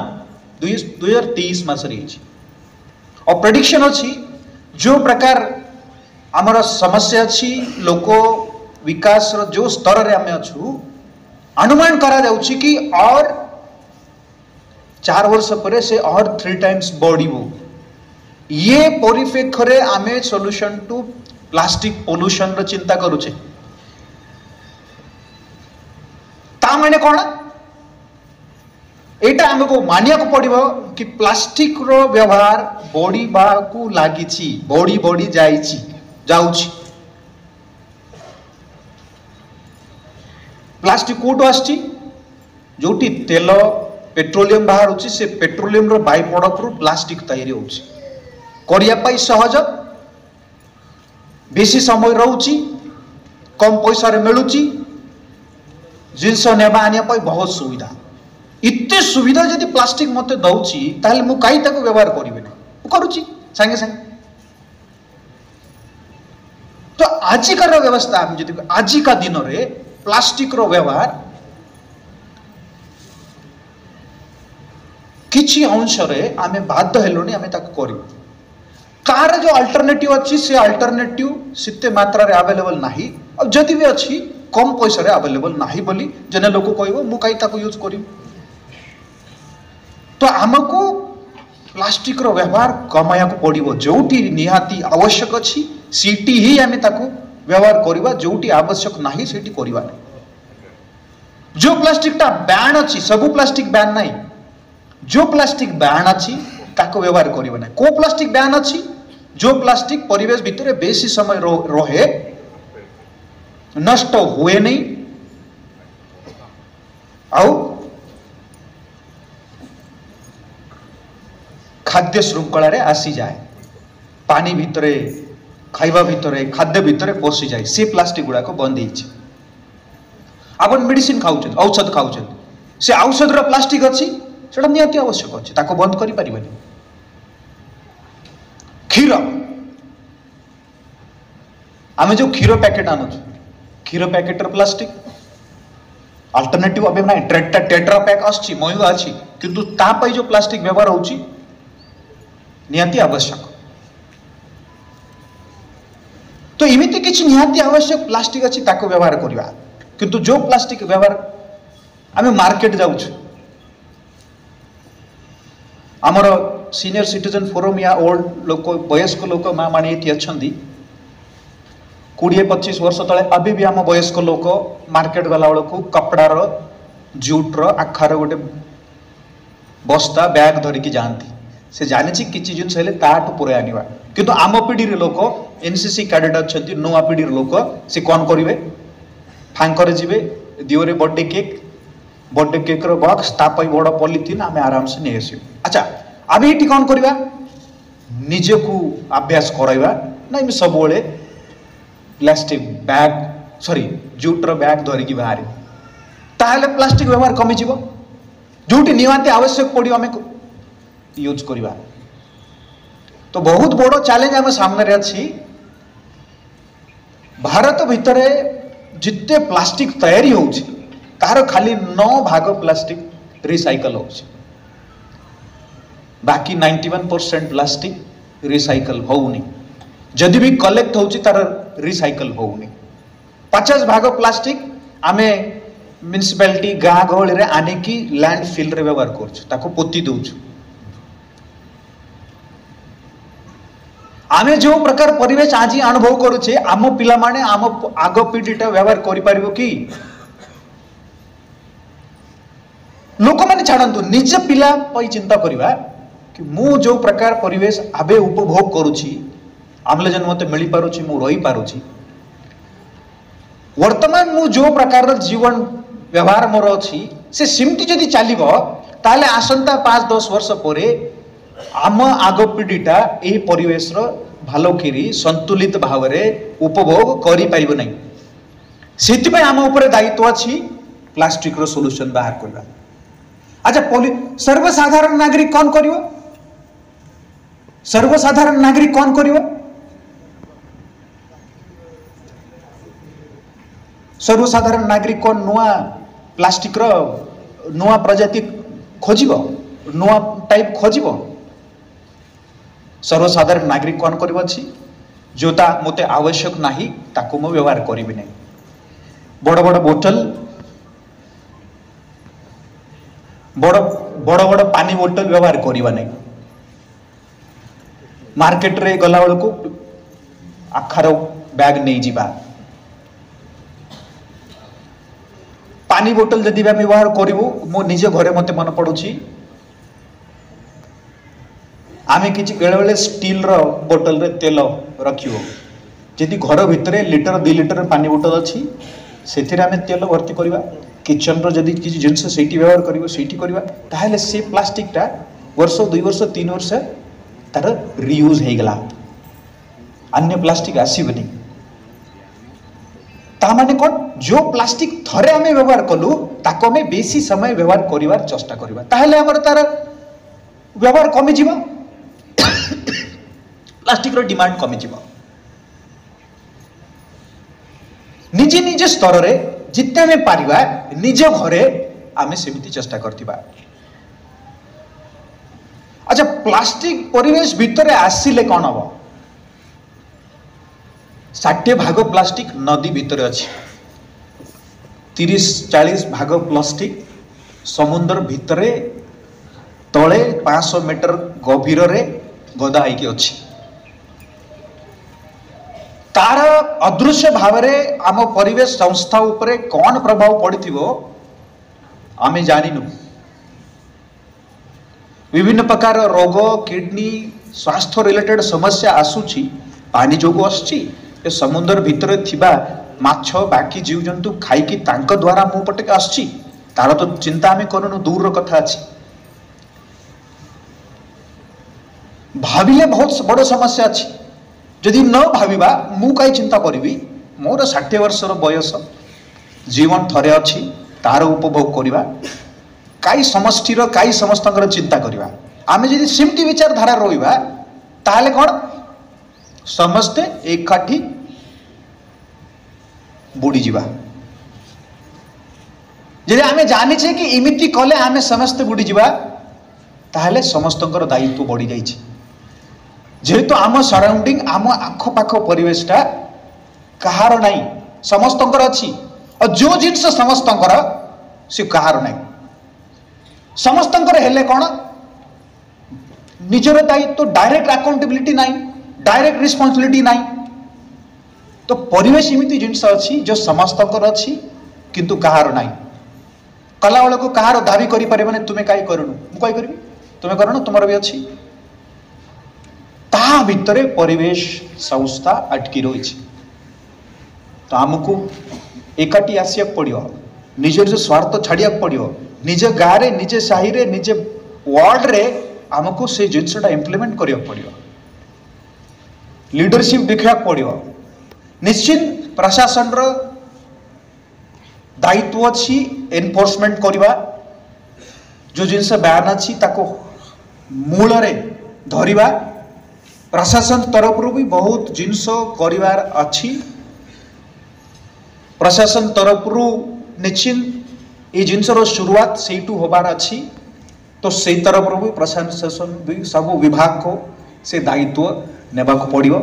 2023 मासरे होइछि। और प्रेडिक्शन अछि जो प्रकार आमर समस्या अछि, लोको विकास रो जो स्तर रे आमे अछु, अनुमान करा जाउछि कि और 4 वर्ष परे से और 3 टाइम्स बढ़िबो। ये परिप्रेक्ष्य आमे सोल्यूशन टू प्लास्टिक पोल्यूशन रो चिंता करूछे। ता माने कोन? एटा आमको मानियाकु पड़िबो कि प्लास्टिक रो व्यवहार बढ़िबाकु लागिछि, बढ़ी बढ़ी जाइछि जाउछि। प्लास्टिक कोठु आसछि? जोटी तेल पेट्रोलियम बाहरुछि, से पेट्रोलियम रो बाई प्रोडक्ट रु प्लास्टिक तयारी होछि। करिया पाई सहज, बेसी समय रहुछि, कम पैसा रे मिलुछि, जिनस नेबा आनिया पाई बहुत सुविधा। इत्ते सुविधा जदि प्लास्टिक मते दउछि ताहले मु काई ताको व्यवहार करिबे ना, मु करूछि संगे संगे। तो आजिकार व्यवस्था हम जदि आजिका दिन रे प्लास्टिक रो व्यवहार किछि अंश रे आमे बाध्य हेलुनी आमे ताको करिबु। तार जो अल्टरनेटिव अच्छी से अल्टरनेटिव सेते मात्रा रे अवेलेबल नाही, और जदि भी अच्छी कम पैसा रे अवेलेबल नाही बोली जने लोक कहइबो मु काई ताको यूज करिम। तो आमको प्लास्टिक रो व्यवहार कमायाकु पड़िबो, जोठी निहाती आवश्यक अछि सीटी ही आमे ताको व्यवहार करबा, जोठी आवश्यक नाही सेटी करबा नहीं। जो प्लास्टिक टा बैन अछि, सबु प्लास्टिक बैन नाही, जो प्लास्टिक बैन अछि ताको व्यवहार करबा नहीं। को प्लास्टिक बैन अछि? जो प्लास्टिक परिवेश भितरे बेसी समय रहे, नष्ट हुए नहीं, आउ खाद्य श्रृंखला रे आसी जाए। ପାଣି ଭିତରେ, ଖାଇବା ଭିତରେ, ଖାଦ୍ୟ ଭିତରେ ପଶିଯାଏ, ସେ ପ୍ଲାଷ୍ଟିକ୍ ଗୁଡ଼ାକ ବନ୍ଦ ହେଇଛି। ଆପଣ ମେଡିସିନ ଖାଉଛନ୍ତି, ଔଷଧ ଖାଉଛନ୍ତି, ସେ ଔଷଧର ପ୍ଲାଷ୍ଟିକ୍ ଅଛି, ସେଟା ନିହାତି ଆବଶ୍ୟକ ଅଛି, ତାକୁ ବନ୍ଦ କରିପାରିବେନି। କ୍ଷୀର, ଆମେ ଯେଉଁ କ୍ଷୀର ପ୍ୟାକେଟ୍ ଆଣୁଛୁ, କ୍ଷୀର ପ୍ୟାକେଟ୍ର ପ୍ଲାଷ୍ଟିକ୍ ଅଲ୍ଟରନେଟିଭ୍ ଏବେ ନାହିଁ, ଟେଟ୍ରା ପ୍ୟାକ୍ ଆସୁଛି, ମହଙ୍ଗା ଅଛି, କିନ୍ତୁ ତା ପାଇଁ ଯେଉଁ ପ୍ଲାଷ୍ଟିକ୍ ବ୍ୟବହାର ହେଉଛି ନିହାତି ଆବଶ୍ୟକ। ତ ଏମିତି କିଛି ନିହାତି ଆବଶ୍ୟକ ପ୍ଲାଷ୍ଟିକ୍ ଅଛି, ତାକୁ ବ୍ୟବହାର କରିବା। କିନ୍ତୁ ଯେଉଁ ପ୍ଲାଷ୍ଟିକ୍ ବ୍ୟବହାର ଆମେ ମାର୍କେଟ ଯାଉଛୁ, ଆମର ସିନିୟର ସିଟିଜେନ୍ ଫୋରମ୍ ୟା ଓଲ୍ଡ ଲୋକ, ବୟସ୍କ ଲୋକ ମା ମାନେ ଏଠି ଅଛନ୍ତି, 20-25 ବର୍ଷ ତଳେ ଏବେ ବି ଆମ ବୟସ୍କ ଲୋକ ମାର୍କେଟ ଗଲାବେଳକୁ କପଡ଼ାର, ଜୁଟ୍ର, ଆଖାର ଗୋଟେ ବସ୍ତା ବ୍ୟାଗ୍ ଧରିକି ଯାଆନ୍ତି। ସେ ଜାଣିଛି କିଛି ଜିନିଷ ହେଲେ ତାଠୁ ପୁରାଇ ଆଣିବା। କିନ୍ତୁ ଆମ ପିଢ଼ିର ଲୋକ ଏନସିସି କ୍ୟାଡେଟ୍ ଅଛନ୍ତି, ନୂଆ ପିଢ଼ିର ଲୋକ, ସେ କ'ଣ କରିବେ? ଫାଙ୍କରେ ଯିବେ, ଦିଓରେ ବର୍ଥଡେ କେକ୍, ବର୍ଥଡେ କେକ୍ର ବକ୍ସ, ତା ପାଇଁ ବଡ଼ ପଲିଥିନ୍ ଆମେ ଆରାମସେ ନେଇ ଆସିବୁ। ଆଚ୍ଛା, ଆମେ ଏଇଠି କ'ଣ କରିବା? ନିଜକୁ ଅଭ୍ୟାସ କରାଇବା ନା ଆମେ ସବୁବେଳେ ପ୍ଲାଷ୍ଟିକ୍ ବ୍ୟାଗ୍, ସରି ଜୁଟ୍ର ବ୍ୟାଗ୍ ଧରିକି ବାହାରିବୁ, ତାହେଲେ ପ୍ଲାଷ୍ଟିକ୍ ବ୍ୟବହାର କମିଯିବ। ଯେଉଁଠି ନିହାତି ଆବଶ୍ୟକ ପଡ଼ିବ ଆମେ ୟୁଜ୍ କରିବା। ତ ବହୁତ ବଡ଼ ଚ୍ୟାଲେଞ୍ଜ ଆମ ସାମ୍ନାରେ ଅଛି। ଭାରତ ଭିତରେ ଯେତେ ପ୍ଲାଷ୍ଟିକ୍ ତିଆରି ହେଉଛି ତାର ଖାଲି 9 ଭାଗ ପ୍ଲାଷ୍ଟିକ୍ ରିସାଇକଲ୍ ହେଉଛି, ବାକି 91% ପ୍ଲାଷ୍ଟିକ୍ ରିସାଇକଲ୍ ହେଉନି। ଯଦି ବି କଲେକ୍ଟ ହେଉଛି ତାର ରିସାଇକଲ୍ ହେଉନି। 50 ଭାଗ ପ୍ଲାଷ୍ଟିକ୍ ଆମେ ମ୍ୟୁନିସିପାଲିଟି ଗାଁ ଗହଳିରେ ଆଣିକି ଲ୍ୟାଣ୍ଡ ଫିଲ୍ଡରେ ବ୍ୟବହାର କରୁଛୁ, ତାକୁ ପୋତି ଦେଉଛୁ। ଆମେ ଯେଉଁ ପ୍ରକାର ପରିବେଶ ଆଜି ଅନୁଭବ କରୁଛେ, ଆମ ପିଲାମାନେ, ଆମ ଆଗ ପିଢ଼ିଟା ବ୍ୟବହାର କରିପାରିବ କି? ଲୋକମାନେ ଛାଡ଼ନ୍ତୁ, ନିଜ ପିଲା ପାଇଁ ଚିନ୍ତା କରିବା କି ମୁଁ ଯେଉଁ ପ୍ରକାର ପରିବେଶ ଏବେ ଉପଭୋଗ କରୁଛି, ଅମ୍ଳଜାନ ମୋତେ ମିଳିପାରୁଛି, ମୁଁ ରହିପାରୁଛି, ବର୍ତ୍ତମାନ ମୁଁ ଯେଉଁ ପ୍ରକାରର ଜୀବନ ବ୍ୟବହାର ମୋର ଅଛି ସେ ସେମିତି ଯଦି ଚାଲିବ, ତାହେଲେ ଆସନ୍ତା 5-10 ବର୍ଷ ପରେ ଆମ ଆଗ ପିଢ଼ିଟା ଏହି ପରିବେଶର ଭାଲକିରି ସନ୍ତୁଳିତ ଭାବରେ ଉପଭୋଗ କରିପାରିବ ନାହିଁ। ସେଥିପାଇଁ ଆମ ଉପରେ ଦାୟିତ୍ୱ ଅଛି ପ୍ଲାଷ୍ଟିକର ସଲ୍ୟୁସନ ବାହାର କରିବା। ଆଚ୍ଛା, ସର୍ବସାଧାରଣ ନାଗରିକ କ'ଣ କରିବ? ସର୍ବସାଧାରଣ ନାଗରିକ କ'ଣ କରିବ? ସର୍ବସାଧାରଣ ନାଗରିକ ନୂଆ ପ୍ଲାଷ୍ଟିକର ନୂଆ ପ୍ରଜାତି ଖୋଜିବ, ନୂଆ ଟାଇପ୍ ଖୋଜିବ? ସର୍ବସାଧାରଣ ନାଗରିକ କ'ଣ କରିବ ଅଛି? ଯେଉଁଟା ମୋତେ ଆବଶ୍ୟକ ନାହିଁ ତାକୁ ମୁଁ ବ୍ୟବହାର କରିବି ନାହିଁ। ବଡ଼ ବଡ଼ ବୋଟଲ, ବଡ଼ ବଡ଼ ବଡ଼ ପାଣି ବୋଟଲ ବ୍ୟବହାର କରିବା ନାହିଁ। ମାର୍କେଟରେ ଗଲାବେଳକୁ ଆଖାର ବ୍ୟାଗ୍ ନେଇଯିବା। ପାଣି ବୋଟଲ ଯଦି ଆମେ ବ୍ୟବହାର କରିବୁ, ମୋ ନିଜ ଘରେ ମୋତେ ମନେ ପଡ଼ୁଛି, ଆମେ କିଛି ବେଳେବେଳେ ଷ୍ଟିଲ୍ର ବୋଟଲରେ ତେଲ ରଖିବ। ଯଦି ଘର ଭିତରେ ଲିଟର 2 ଲିଟର ପାଣି ବୋଟଲ ଅଛି, ସେଥିରେ ଆମେ ତେଲ ଭର୍ତ୍ତି କରିବା। କିଚେନ୍ର ଯଦି କିଛି ଜିନିଷ ସେଇଠି ବ୍ୟବହାର କରିବ, ସେଇଠି କରିବା, ତାହେଲେ ସେ ପ୍ଲାଷ୍ଟିକଟା ବର୍ଷ 2 ବର୍ଷ 3 ବର୍ଷ ତାର ରିୟୁଜ୍ ହେଇଗଲା, ଅନ୍ୟ ପ୍ଲାଷ୍ଟିକ୍ ଆସିବନି। ତା ମାନେ କ'ଣ? ଯେଉଁ ପ୍ଲାଷ୍ଟିକ୍ ଥରେ ଆମେ ବ୍ୟବହାର କଲୁ ତାକୁ ଆମେ ବେଶୀ ସମୟ ବ୍ୟବହାର କରିବାର ଚେଷ୍ଟା କରିବା, ତାହେଲେ ଆମର ତାର ବ୍ୟବହାର କମିଯିବ, ପ୍ଲାଷ୍ଟିକର ଡିମାଣ୍ଡ କମିଯିବ। ନିଜେ ନିଜ ସ୍ତରରେ ଯେତେ ଆମେ ପାରିବା ନିଜ ଘରେ ଆମେ ସେମିତି ଚେଷ୍ଟା କରିଥିବା। ଆଚ୍ଛା, ପ୍ଲାଷ୍ଟିକ ପରିବେଶ ଭିତରେ ଆସିଲେ କ'ଣ ହବ? 60 ଭାଗ ପ୍ଲାଷ୍ଟିକ ନଦୀ ଭିତରେ ଅଛି, 30-40 ଭାଗ ପ୍ଲାଷ୍ଟିକ ସମୁଦ୍ର ଭିତରେ ତଳେ 500 ମିଟର ଗଭୀରରେ ଗଦା ହେଇକି ଅଛି। ତାର ଅଦୃଶ୍ୟ ଭାବରେ ଆମ ପରିବେଶ ସଂସ୍ଥା ଉପରେ କ'ଣ ପ୍ରଭାବ ପଡ଼ିଥିବ ଆମେ ଜାଣିନୁ। ବିଭିନ୍ନ ପ୍ରକାର ରୋଗ, କିଡନୀ, ସ୍ୱାସ୍ଥ୍ୟ ରିଲେଟେଡ୍ ସମସ୍ୟା ଆସୁଛି, ପାଣି ଯୋଗୁଁ ଆସୁଛି। ଏ ସମୁଦ୍ର ଭିତରେ ଥିବା ମାଛ ବାକି ଜୀବଜନ୍ତୁ ଖାଇକି ତାଙ୍କ ଦ୍ୱାରା ମୋ ପଟକୁ ଆସୁଛି, ତାର ତ ଚିନ୍ତା ଆମେ କରୁନୁ, ଦୂରର କଥା ଅଛି। ଭାବିଲେ ବହୁତ ବଡ଼ ସମସ୍ୟା ଅଛି। ଯଦି ନ ଭାବିବା ମୁଁ କାହିଁ ଚିନ୍ତା କରିବି, ମୋର 60 ବର୍ଷର ବୟସ, ଜୀବନ ଥରେ ଅଛି, ତାର ଉପଭୋଗ କରିବା, କାହିଁ ସମଷ୍ଟିର କାହିଁ ସମସ୍ତଙ୍କର ଚିନ୍ତା କରିବା। ଆମେ ଯଦି ସେମିତି ବିଚାରଧାରା ରହିବା ତାହେଲେ କ'ଣ ସମସ୍ତେ ଏକାଠି ବୁଡ଼ିଯିବା। ଯଦି ଆମେ ଜାଣିଛେ କି ଏମିତି କଲେ ଆମେ ସମସ୍ତେ ବୁଡ଼ିଯିବା, ତାହେଲେ ସମସ୍ତଙ୍କର ଦାୟିତ୍ୱ ବଢ଼ିଯାଇଛି। ଯେହେତୁ ଆମ ସରାଉଣ୍ଡିଂ, ଆମ ଆଖପାଖ ପରିବେଶଟା କାହାର ନାହିଁ, ସମସ୍ତଙ୍କର ଅଛି। ଆଉ ଯେଉଁ ଜିନିଷ ସମସ୍ତଙ୍କର ସେ କାହାର ନାହିଁ। ସମସ୍ତଙ୍କର ହେଲେ କ'ଣ ନିଜର ଦାୟିତ୍ୱ, ଡାଇରେକ୍ଟ ଆକାଉଣ୍ଟେବିଲିଟି ନାହିଁ, ଡାଇରେକ୍ଟ ରେସ୍ପନ୍ସିବିଲିଟି ନାହିଁ। ତ ପରିବେଶ ଏମିତି ଜିନିଷ ଅଛି ଯେଉଁ ସମସ୍ତଙ୍କର ଅଛି କିନ୍ତୁ କାହାର ନାହିଁ। କଲାବେଳକୁ କାହାର ଦାବି କରିପାରିବନି, ତୁମେ କାହିଁ କରୁନୁ, ମୁଁ କାହିଁ କରିବି, ତୁମେ କରୁନ, ତୁମର ବି ଅଛି। ତା ଭିତରେ ପରିବେଶ ସଂସ୍ଥା ଅଟକି ରହିଛି। ତ ଆମକୁ ଏକାଠି ଆସିବାକୁ ପଡ଼ିବ, ନିଜର ଯେଉଁ ସ୍ୱାର୍ଥ ଛାଡ଼ିବାକୁ ପଡ଼ିବ, ନିଜ ଗାଁରେ, ନିଜ ସାହିରେ, ନିଜ ୱାର୍ଡରେ ଆମକୁ ସେ ଜିନିଷଟା ଇମ୍ପ୍ଲିମେଣ୍ଟ କରିବାକୁ ପଡ଼ିବ, ଲିଡରସିପ୍ ଦେଖିବାକୁ ପଡ଼ିବ। ନିଶ୍ଚିତ ପ୍ରଶାସନର ଦାୟିତ୍ୱ ଅଛି ଏନଫୋର୍ସମେଣ୍ଟ କରିବା, ଯେଉଁ ଜିନିଷ ବ୍ୟାନ୍ ଅଛି ତାକୁ ମୂଳରେ ଧରିବା। ପ୍ରଶାସନ ତରଫରୁ ବି ବହୁତ ଜିନିଷ କରିବାର ଅଛି। ପ୍ରଶାସନ ତରଫରୁ ନିଶ୍ଚିତ ଏଇ ଜିନିଷର ଶୁରୁଆତ ସେଇଠୁ ହେବାର ଅଛି। ତ ସେଇ ତରଫରୁ ବି ପ୍ରଶାସନ ବି ସବୁ ବିଭାଗକୁ ସେ ଦାୟିତ୍ୱ ନେବାକୁ ପଡ଼ିବ।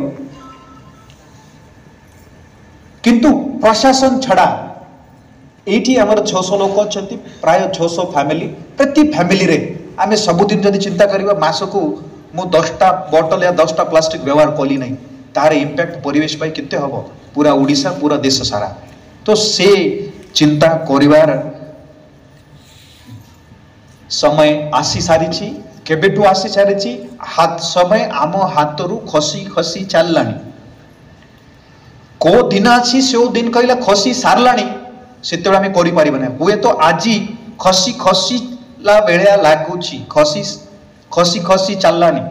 କିନ୍ତୁ ପ୍ରଶାସନ ଛଡ଼ା ଏଇଠି ଆମର 600 ଲୋକ ଅଛନ୍ତି, ପ୍ରାୟ 600 ଫ୍ୟାମିଲି। ପ୍ରତି ଫ୍ୟାମିଲିରେ ଆମେ ସବୁଦିନ ଯଦି ଚିନ୍ତା କରିବା, ମାସକୁ ମୁଁ 10ଟା ବଟଲ ୟା 10ଟା ପ୍ଲାଷ୍ଟିକ୍ ବ୍ୟବହାର କଲି ନାହିଁ, ତାର ଇମ୍ପାକ୍ଟ ପରିବେଶ ପାଇଁ କେତେ ହେବ, ପୁରା ଓଡ଼ିଶା, ପୁରା ଦେଶ ସାରା। ତ ସେ ଚିନ୍ତା କରିବାର ସମୟ ଆସି ସାରିଛି, କେବେଠୁ ଆସି ସାରିଛି। ସମୟ ଆମ ହାତରୁ ଖସି ଖସି ଚାଲିଲାଣି। କେଉଁ ଦିନ ଅଛି ସେଉ ଦିନ କହିଲେ ଖସି ସାରିଲାଣି, ସେତେବେଳେ ଆମେ କରିପାରିବା ନାହିଁ। ହୁଏତ ଆଜି ଖସି ଖସିଲା ବେଳିଆ ଲାଗୁଛି, ଖସି ଖସି ଖସି ଚାଲିଲାଣି,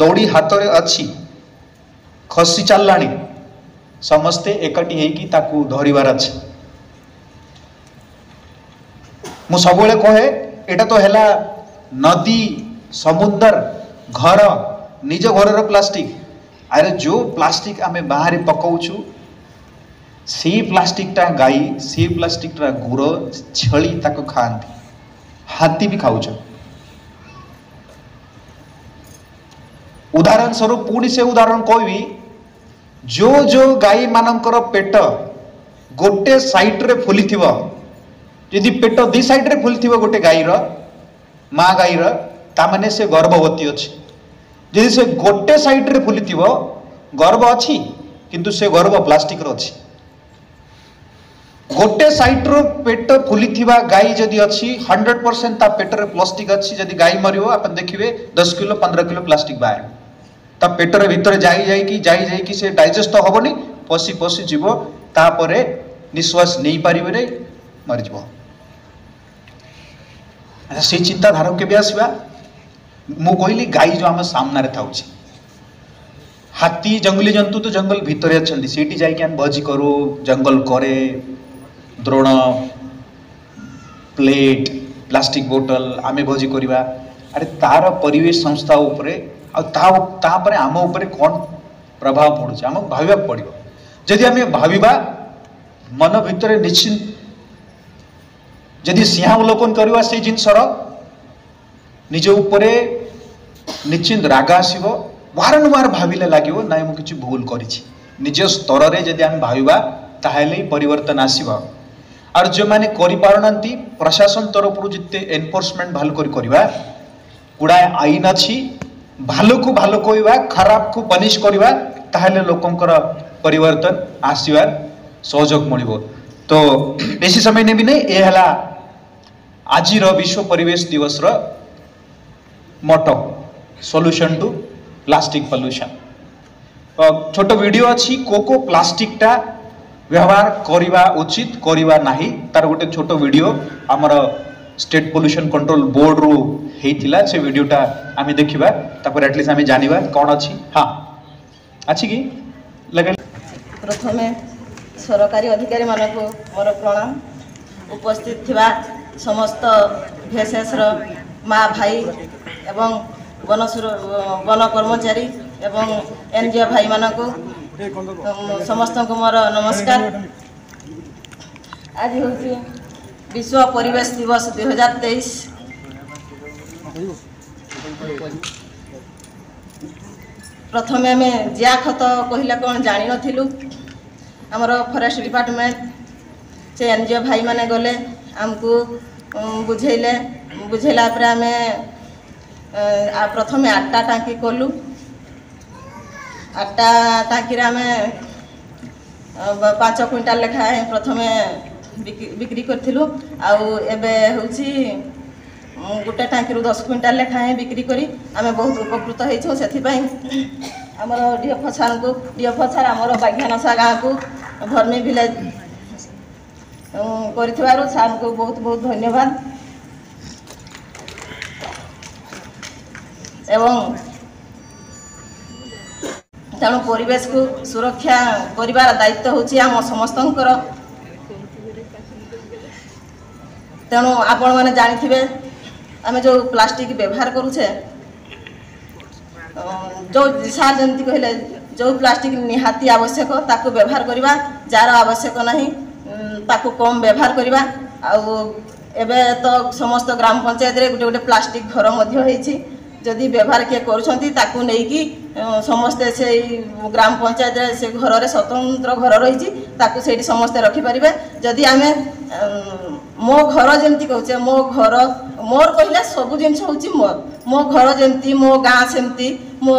ଦୌଡ଼ି ହାତରେ ଅଛି, ଖସି ଚାଲିଲାଣି। ସମସ୍ତେ ଏକାଠି ହେଇକି ତାକୁ ଧରିବାର ଅଛି। ମୁଁ ସବୁବେଳେ କହେ, ଏଇଟା ତ ହେଲା ନଦୀ, ସମୁଦ୍ର, ଘର, ନିଜ ଘରର ପ୍ଲାଷ୍ଟିକ। ଆରେ ଯେଉଁ ପ୍ଲାଷ୍ଟିକ ଆମେ ବାହାରେ ପକାଉଛୁ, ସେଇ ପ୍ଲାଷ୍ଟିକଟା ଗାଈ, ସେଇ ପ୍ଲାଷ୍ଟିକଟା ଗୁର, ଛେଳି ତାକୁ ଖାଆନ୍ତି, ହାତୀ ବି ଖାଉଛନ୍ତି। ଉଦାହରଣ ସ୍ୱରୂପ ପୁଣି ସେ ଉଦାହରଣ କହିବି, ଯେଉଁ ଯେଉଁ ଗାଈମାନଙ୍କର ପେଟ ଗୋଟେ ସାଇଡ୍ରେ ଫୁଲିଥିବ, ଯଦି ପେଟ ଦି ସାଇଡ୍ରେ ଫୁଲିଥିବ ଗୋଟେ ଗାଈର, ମା ଗାଈର, ତାମାନେ ସେ ଗର୍ଭବତୀ ଅଛି। ଯଦି ସେ ଗୋଟେ ସାଇଡ୍ରେ ଫୁଲିଥିବ, ଗର୍ଭ ଅଛି କିନ୍ତୁ ସେ ଗର୍ଭ ପ୍ଲାଷ୍ଟିକର ଅଛି। ଗୋଟେ ସାଇଡ୍ରୁ ପେଟ ଫୁଲିଥିବା ଗାଈ ଯଦି ଅଛି, 100% ତା ପେଟରେ ପ୍ଲାଷ୍ଟିକ ଅଛି। ଯଦି ଗାଈ ମରିବ, ଆପଣ ଦେଖିବେ 10 କିଲୋ 15 କିଲୋ ପ୍ଲାଷ୍ଟିକ ବାହାରିବ। ତା ପେଟରେ ଭିତରେ ଯାଇ ଯାଇକି ଯାଇ ଯାଇକି ସେ ଡାଇଜେଷ୍ଟ ତ ହେବନି, ପଶି ପଶି ଯିବ, ତାପରେ ନିଶ୍ୱାସ ନେଇପାରିବେ, ମରିଯିବ। ଆଚ୍ଛା, ସେଇ ଚିନ୍ତାଧାରାକୁ କେବେ ଆସିବା? ମୁଁ କହିଲି ଗାଈ ଯେଉଁ ଆମ ସାମ୍ନାରେ ଥାଉଛି, ହାତୀ, ଜଙ୍ଗଲୀ ଜନ୍ତୁ ତ ଜଙ୍ଗଲ ଭିତରେ ଅଛନ୍ତି, ସେଇଠି ଯାଇକି ଆମେ ଭୋଜି କରୁ, ଜଙ୍ଗଲ କରେ ଦ୍ରୋଣ, ପ୍ଲେଟ୍, ପ୍ଲାଷ୍ଟିକ ବୋଟଲ ଆମେ ଭୋଜି କରିବା। ଆରେ ତାର ପରିବେଶ ସଂସ୍ଥା ଉପରେ ଆଉ ତାପରେ ଆମ ଉପରେ କ'ଣ ପ୍ରଭାବ ପଡ଼ୁଛି ଆମକୁ ଭାବିବାକୁ ପଡ଼ିବ। ଯଦି ଆମେ ଭାବିବା ମନ ଭିତରେ ନିଶ୍ଚିନ୍ତ ଯଦି ସିଂହାବଲୋକନ କରିବା ସେଇ ଜିନିଷର, ନିଜ ଉପରେ ନିଶ୍ଚିନ୍ତ ରାଗ ଆସିବ, ବାରମ୍ବାର ଭାବିଲେ ଲାଗିବ ନାଇଁ ମୁଁ କିଛି ଭୁଲ କରିଛି। ନିଜ ସ୍ତରରେ ଯଦି ଆମେ ଭାବିବା ତାହେଲେ ହିଁ ପରିବର୍ତ୍ତନ ଆସିବ। ଆଉ ଯେଉଁମାନେ କରିପାରୁନାହାନ୍ତି, ପ୍ରଶାସନ ତରଫରୁ ଯେତେ ଏନଫୋର୍ସମେଣ୍ଟ ଭଲ କରି କରିବା, ଗୁଡ଼ାଏ ଆଇନ ଅଛି, ଭାଲକୁ ଭାଲ କହିବା, ଖରାପକୁ ପନିଶ କରିବା, ତାହେଲେ ଲୋକଙ୍କର ପରିବର୍ତ୍ତନ ଆସିବାର ସହଯୋଗ ମିଳିବ। ତ ବେଶୀ ସମୟ ନେବି ନାହିଁ। ଏ ହେଲା ଆଜିର ବିଶ୍ୱ ପରିବେଶ ଦିବସର motto, solution to plastic pollution. ଛୋଟ ଭିଡ଼ିଓ ଅଛି, କୋଉ କୋଉ ପ୍ଲାଷ୍ଟିକଟା ବ୍ୟବହାର କରିବା ଉଚିତ, କରିବା ନାହିଁ, ତାର ଗୋଟେ ଛୋଟ ଭିଡ଼ିଓ ଆମର ଷ୍ଟେଟ୍ ପଲ୍ୟୁସନ୍ କଣ୍ଟ୍ରୋଲ ବୋର୍ଡରୁ ହେଇଥିଲା। ସେ ଭିଡ଼ିଓଟା ଆମେ ଦେଖିବା, ତାପରେ ଆଟଲିଷ୍ଟ ଆମେ ଜାଣିବା କ'ଣ ଅଛି। ହଁ, ଅଛି କି? ଲଗାଇ। ପ୍ରଥମେ ସରକାରୀ ଅଧିକାରୀମାନଙ୍କୁ ମୋର ପ୍ରଣାମ। ଉପସ୍ଥିତ ଥିବା ସମସ୍ତ ଭିଏସ୍ଏସ୍ର ମା ଭାଇ ଏବଂ ବନ ବନ କର୍ମଚାରୀ ଏବଂ ଏନ୍ ଜି ଓ ଭାଇମାନଙ୍କୁ ସମସ୍ତଙ୍କୁ ମୋର ନମସ୍କାର। ଆଜି ହେଉଛି ବିଶ୍ୱ ପରିବେଶ ଦିବସ 2023। ପ୍ରଥମେ ଆମେ ଜିଆ ଖତ କହିଲେ କ'ଣ ଜାଣିନଥିଲୁ। ଆମର ଫରେଷ୍ଟ ଡିପାର୍ଟମେଣ୍ଟ, ସେ ଏନ୍ ଜି ଓ ଭାଇମାନେ ଗଲେ, ଆମକୁ ବୁଝେଇଲେ। ବୁଝେଇଲା ପରେ ଆମେ ପ୍ରଥମେ 8ଟା ଟାଙ୍କି କଲୁ। 8ଟା ଟାଙ୍କିରେ ଆମେ 5 କୁଇଣ୍ଟାଲ ଲେଖାଏଁ ପ୍ରଥମେ ବିକ୍ରି କରିଥିଲୁ। ଆଉ ଏବେ ହେଉଛି ଗୋଟେ ଟାଙ୍କିରୁ 10 କୁଇଣ୍ଟାଲ ଲେଖାଏଁ ବିକ୍ରି କରି ଆମେ ବହୁତ ଉପକୃତ ହେଇଛୁ। ସେଥିପାଇଁ ଆମର ଡିଏଫଓ ସାର୍ଙ୍କୁ, ଡିଏଫଓ ସାର୍ ଆମର ବାଘିଆନସା ଗାଁକୁ ଭର୍ମି ଭିଲେଜ କରିଥିବାରୁ ସାର୍ଙ୍କୁ ବହୁତ ବହୁତ ଧନ୍ୟବାଦ। ଏବଂ ତେଣୁ ପରିବେଶକୁ ସୁରକ୍ଷା କରିବାର ଦାୟିତ୍ୱ ହେଉଛି ଆମ ସମସ୍ତଙ୍କର। ତେଣୁ ଆପଣମାନେ ଜାଣିଥିବେ, ଆମେ ଯେଉଁ ପ୍ଲାଷ୍ଟିକ୍ ବ୍ୟବହାର କରୁଛେ, ଯେଉଁ ସାର୍ ଯେମିତି କହିଲେ, ଯେଉଁ ପ୍ଲାଷ୍ଟିକ୍ ନିହାତି ଆବଶ୍ୟକ ତାକୁ ବ୍ୟବହାର କରିବା, ଯାହାର ଆବଶ୍ୟକ ନାହିଁ ତାକୁ କମ୍ ବ୍ୟବହାର କରିବା। ଆଉ ଏବେ ତ ସମସ୍ତ ଗ୍ରାମ ପଞ୍ଚାୟତରେ ଗୋଟେ ଗୋଟେ ପ୍ଲାଷ୍ଟିକ୍ ଘର ମଧ୍ୟ ହେଇଛି। ଯଦି ବ୍ୟବହାର କିଏ କରୁଛନ୍ତି, ତାକୁ ନେଇକି ସମସ୍ତେ ସେଇ ଗ୍ରାମ ପଞ୍ଚାୟତରେ ସେ ଘରରେ ସ୍ୱତନ୍ତ୍ର ଘର ରହିଛି, ତାକୁ ସେଇଠି ସମସ୍ତେ ରଖିପାରିବେ। ଯଦି ଆମେ ମୋ ଘର ଯେମିତି କହୁଛେ, ମୋ ଘର ମୋର କହିଲେ ସବୁ ଜିନିଷ ହେଉଛି ମୋର। ମୋ ଘର ଯେମିତି, ମୋ ଗାଁ ସେମିତି, ମୋ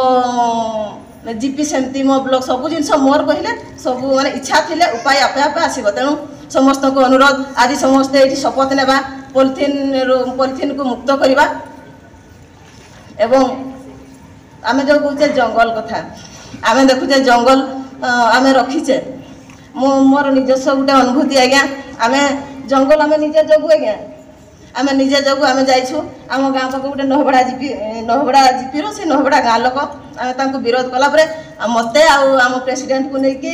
ଜିପି ସେମିତି, ମୋ ବ୍ଲକ, ସବୁ ଜିନିଷ ମୋର କହିଲେ ସବୁ ମାନେ ଇଚ୍ଛା ଥିଲେ ଉପାୟ ଆପେ ଆପେ ଆସିବ। ତେଣୁ ସମସ୍ତଙ୍କୁ ଅନୁରୋଧ, ଆଜି ସମସ୍ତେ ଏଇଠି ଶପଥ ନେବା, ପଲିଥିନ୍ରୁ ପଲିଥିନ୍କୁ ମୁକ୍ତ କରିବା। ଏବଂ ଆମେ ଯେଉଁ କହୁଛେ ଜଙ୍ଗଲ କଥା, ଆମେ ଦେଖୁଛେ ଜଙ୍ଗଲ ଆମେ ରଖିଛେ। ମୁଁ ମୋର ନିଜସ୍ୱ ଗୋଟେ ଅନୁଭୂତି ଆଜ୍ଞା, ଆମେ ଜଙ୍ଗଲ ଆମେ ନିଜେ ଜଗୁ ଆଜ୍ଞା, ଆମେ ନିଜେ ଜଗୁ। ଆମେ ଯାଇଛୁ ଆମ ଗାଁ ପାଖକୁ ଗୋଟେ ନହବଡ଼ା ଜିପି, ନହବଡ଼ା ଜିପିର ସେ ନହବଡ଼ା ଗାଁ ଲୋକ, ଆମେ ତାଙ୍କୁ ବିରୋଧ କଲା ପରେ ମୋତେ ଆଉ ଆମ ପ୍ରେସିଡେଣ୍ଟକୁ ନେଇକି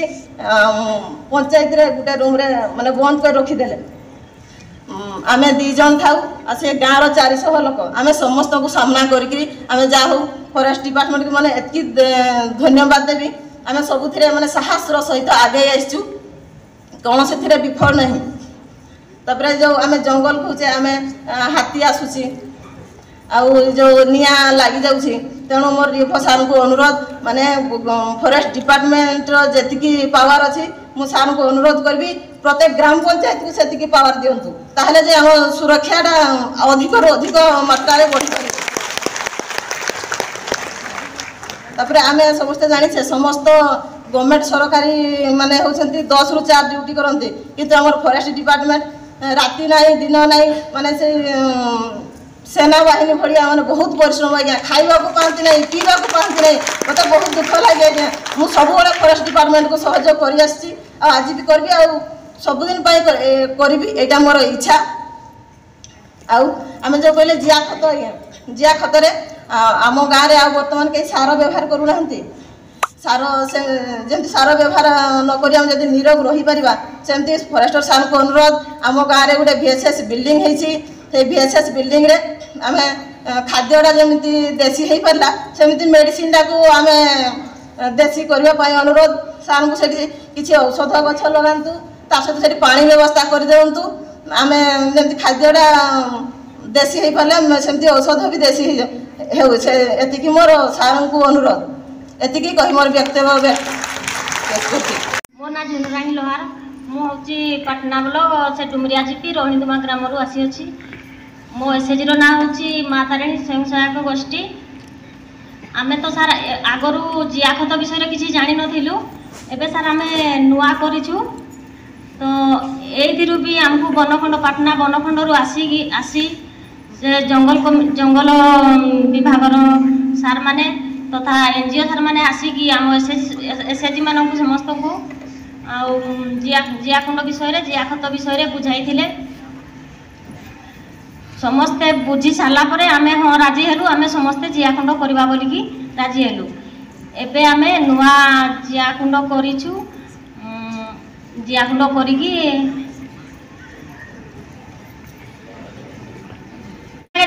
ପଞ୍ଚାୟତରେ ଗୋଟେ ରୁମ୍ରେ ମାନେ ବନ୍ଦ କରି ରଖିଦେଲେ। ଆମେ 2 ଜଣ ଥାଉ ଆଉ ସେ ଗାଁର 400 ଲୋକ। ଆମେ ସମସ୍ତଙ୍କୁ ସାମ୍ନା କରିକିରି ଆମେ ଯାହା ହଉ ଫରେଷ୍ଟ ଡିପାର୍ଟମେଣ୍ଟକୁ ମାନେ ଏତିକି ଧନ୍ୟବାଦ ଦେବି, ଆମେ ସବୁଥିରେ ମାନେ ସାହସର ସହିତ ଆଗେଇ ଆସିଛୁ, କୌଣସିଥିରେ ବିଫଳ ନାହିଁ। ତାପରେ ଯେଉଁ ଆମେ ଜଙ୍ଗଲ କହୁଛେ, ଆମେ ହାତୀ ଆସୁଛି ଆଉ ଯେଉଁ ନିଆଁ ଲାଗିଯାଉଛି। ତେଣୁ ମୋର ଡିଏଫଓ ସାର୍ଙ୍କୁ ଅନୁରୋଧ, ମାନେ ଫରେଷ୍ଟ ଡିପାର୍ଟମେଣ୍ଟର ଯେତିକି ପାୱାର ଅଛି, ମୁଁ ସାର୍ଙ୍କୁ ଅନୁରୋଧ କରିବି ପ୍ରତ୍ୟେକ ଗ୍ରାମ ପଞ୍ଚାୟତକୁ ସେତିକି ପାୱାର ଦିଅନ୍ତୁ, ତାହେଲେ ଯେ ଆମ ସୁରକ୍ଷାଟା ଅଧିକରୁ ଅଧିକ ମାତ୍ରାରେ ବଢ଼ିପାରିବ। ତାପରେ ଆମେ ସମସ୍ତେ ଜାଣିଛେ, ସମସ୍ତ ଗଭର୍ଣ୍ଣମେଣ୍ଟ ସରକାରୀ ମାନେ ହେଉଛନ୍ତି 10ରୁ 4 ଡ୍ୟୁଟି କରନ୍ତି, କିନ୍ତୁ ଆମର ଫରେଷ୍ଟ ଡିପାର୍ଟମେଣ୍ଟ ରାତି ନାହିଁ ଦିନ ନାହିଁ, ମାନେ ସେ ସେନାବାହିନୀ ଭଳିଆ ମାନେ ବହୁତ ପରିଶ୍ରମ ଆଜ୍ଞା। ଖାଇବାକୁ ପାଆନ୍ତି ନାହିଁ, ପିଇବାକୁ ପାଆନ୍ତି ନାହିଁ। ମୋତେ ବହୁତ ଦୁଃଖ ଲାଗେ ଆଜ୍ଞା। ମୁଁ ସବୁବେଳେ ଫରେଷ୍ଟ ଡିପାର୍ଟମେଣ୍ଟକୁ ସହଯୋଗ କରିଆସିଛି ଆଉ ଆଜି ବି କରିବି ଆଉ ସବୁଦିନ ପାଇଁ କରିବି, ଏଇଟା ମୋର ଇଚ୍ଛା। ଆଉ ଆମେ ଯେଉଁ କହିଲେ ଜିଆ ଖତ ଆଜ୍ଞା, ଜିଆ ଖତରେ ଆମ ଗାଁରେ ଆଉ ବର୍ତ୍ତମାନ କେହି ସାର ବ୍ୟବହାର କରୁନାହାନ୍ତି। ସାର ସେ ଯେମିତି ସାର ବ୍ୟବହାର ନ କରି ଆମେ ଯଦି ନିରୋଗ ରହିପାରିବା, ସେମିତି ଫରେଷ୍ଟର ସାର୍ଙ୍କୁ ଅନୁରୋଧ, ଆମ ଗାଁରେ ଗୋଟେ ଭିଏସ୍ଏସ୍ ବିଲ୍ଡିଂ ହେଇଛି। ସେଇ ଭିଏସ୍ଏସ୍ ବିଲ୍ଡିଂରେ ଆମେ ଖାଦ୍ୟଟା ଯେମିତି ଦେଶୀ ହେଇପାରିଲା, ସେମିତି ମେଡ଼ିସିନଟାକୁ ଆମେ ଦେଶୀ କରିବା ପାଇଁ ଅନୁରୋଧ ସାର୍ଙ୍କୁ। ସେଠି କିଛି ଔଷଧ ଗଛ ଲଗାନ୍ତୁ, ତା ସହିତ ସେଠି ପାଣି ବ୍ୟବସ୍ଥା କରିଦିଅନ୍ତୁ। ଆମେ ଯେମିତି ଖାଦ୍ୟଟା ଦେଶୀ ହେଇପାରିଲେ, ସେମିତି ଔଷଧ ବି ଦେଶୀ ହେଉ, ସେ ଏତିକି ମୋର ସାର୍ଙ୍କୁ ଅନୁରୋଧ। ଏତିକି କହି ମୋର ବକ୍ତବ୍ୟ ଶେଷ କରୁଛି। ମୋ ନାଁ ଝୁନୁରାଣୀ ଲୋହାର। ମୁଁ ହେଉଛି ପାଟନା ବ୍ଲକ ସେ ଡୁମରିଆ ଜିପି ରୋହିଣୀଦୁମା ଗ୍ରାମରୁ ଆସିଅଛି। ମୋ ଏସ୍ଏଚ୍ଜିର ନାଁ ହେଉଛି ମା ତାରିଣୀ ସ୍ୱୟଂ ସହାୟକ ଗୋଷ୍ଠୀ। ଆମେ ତ ସାର୍ ଆଗରୁ ଜିଆ ଖତ ବିଷୟରେ କିଛି ଜାଣିନଥିଲୁ। ଏବେ ସାର୍ ଆମେ ନୂଆ କରିଛୁ। ତ ଏଇଥିରୁ ବି ଆମକୁ ବନଖଣ୍ଡ, ପାଟନା ବନଖଣ୍ଡରୁ ଆସିକି ଆସି ସେ ଜଙ୍ଗଲ ଜଙ୍ଗଲ ବିଭାଗର ସାର୍ମାନେ ତଥା ଏନ୍ ଜି ଓ ସାର୍ମାନେ ଆସିକି ଆମ ଏସ୍ ଏଚ୍ ମାନଙ୍କୁ ସମସ୍ତଙ୍କୁ ଆଉ ଜିଆକୁଣ୍ଡ ବିଷୟରେ, ଜିଆ ଖତ ବିଷୟରେ ବୁଝାଇଥିଲେ। ସମସ୍ତେ ବୁଝି ସାରିଲା ପରେ ଆମେ ହଁ ରାଜି ହେଲୁ, ଆମେ ସମସ୍ତେ ଜିଆଖଣ୍ଡ କରିବା ବୋଲିକି ରାଜି ହେଲୁ। ଏବେ ଆମେ ନୂଆ ଜିଆକୁଣ୍ଡ କରିଛୁ। ଜିଆକୁଣ୍ଡ କରିକି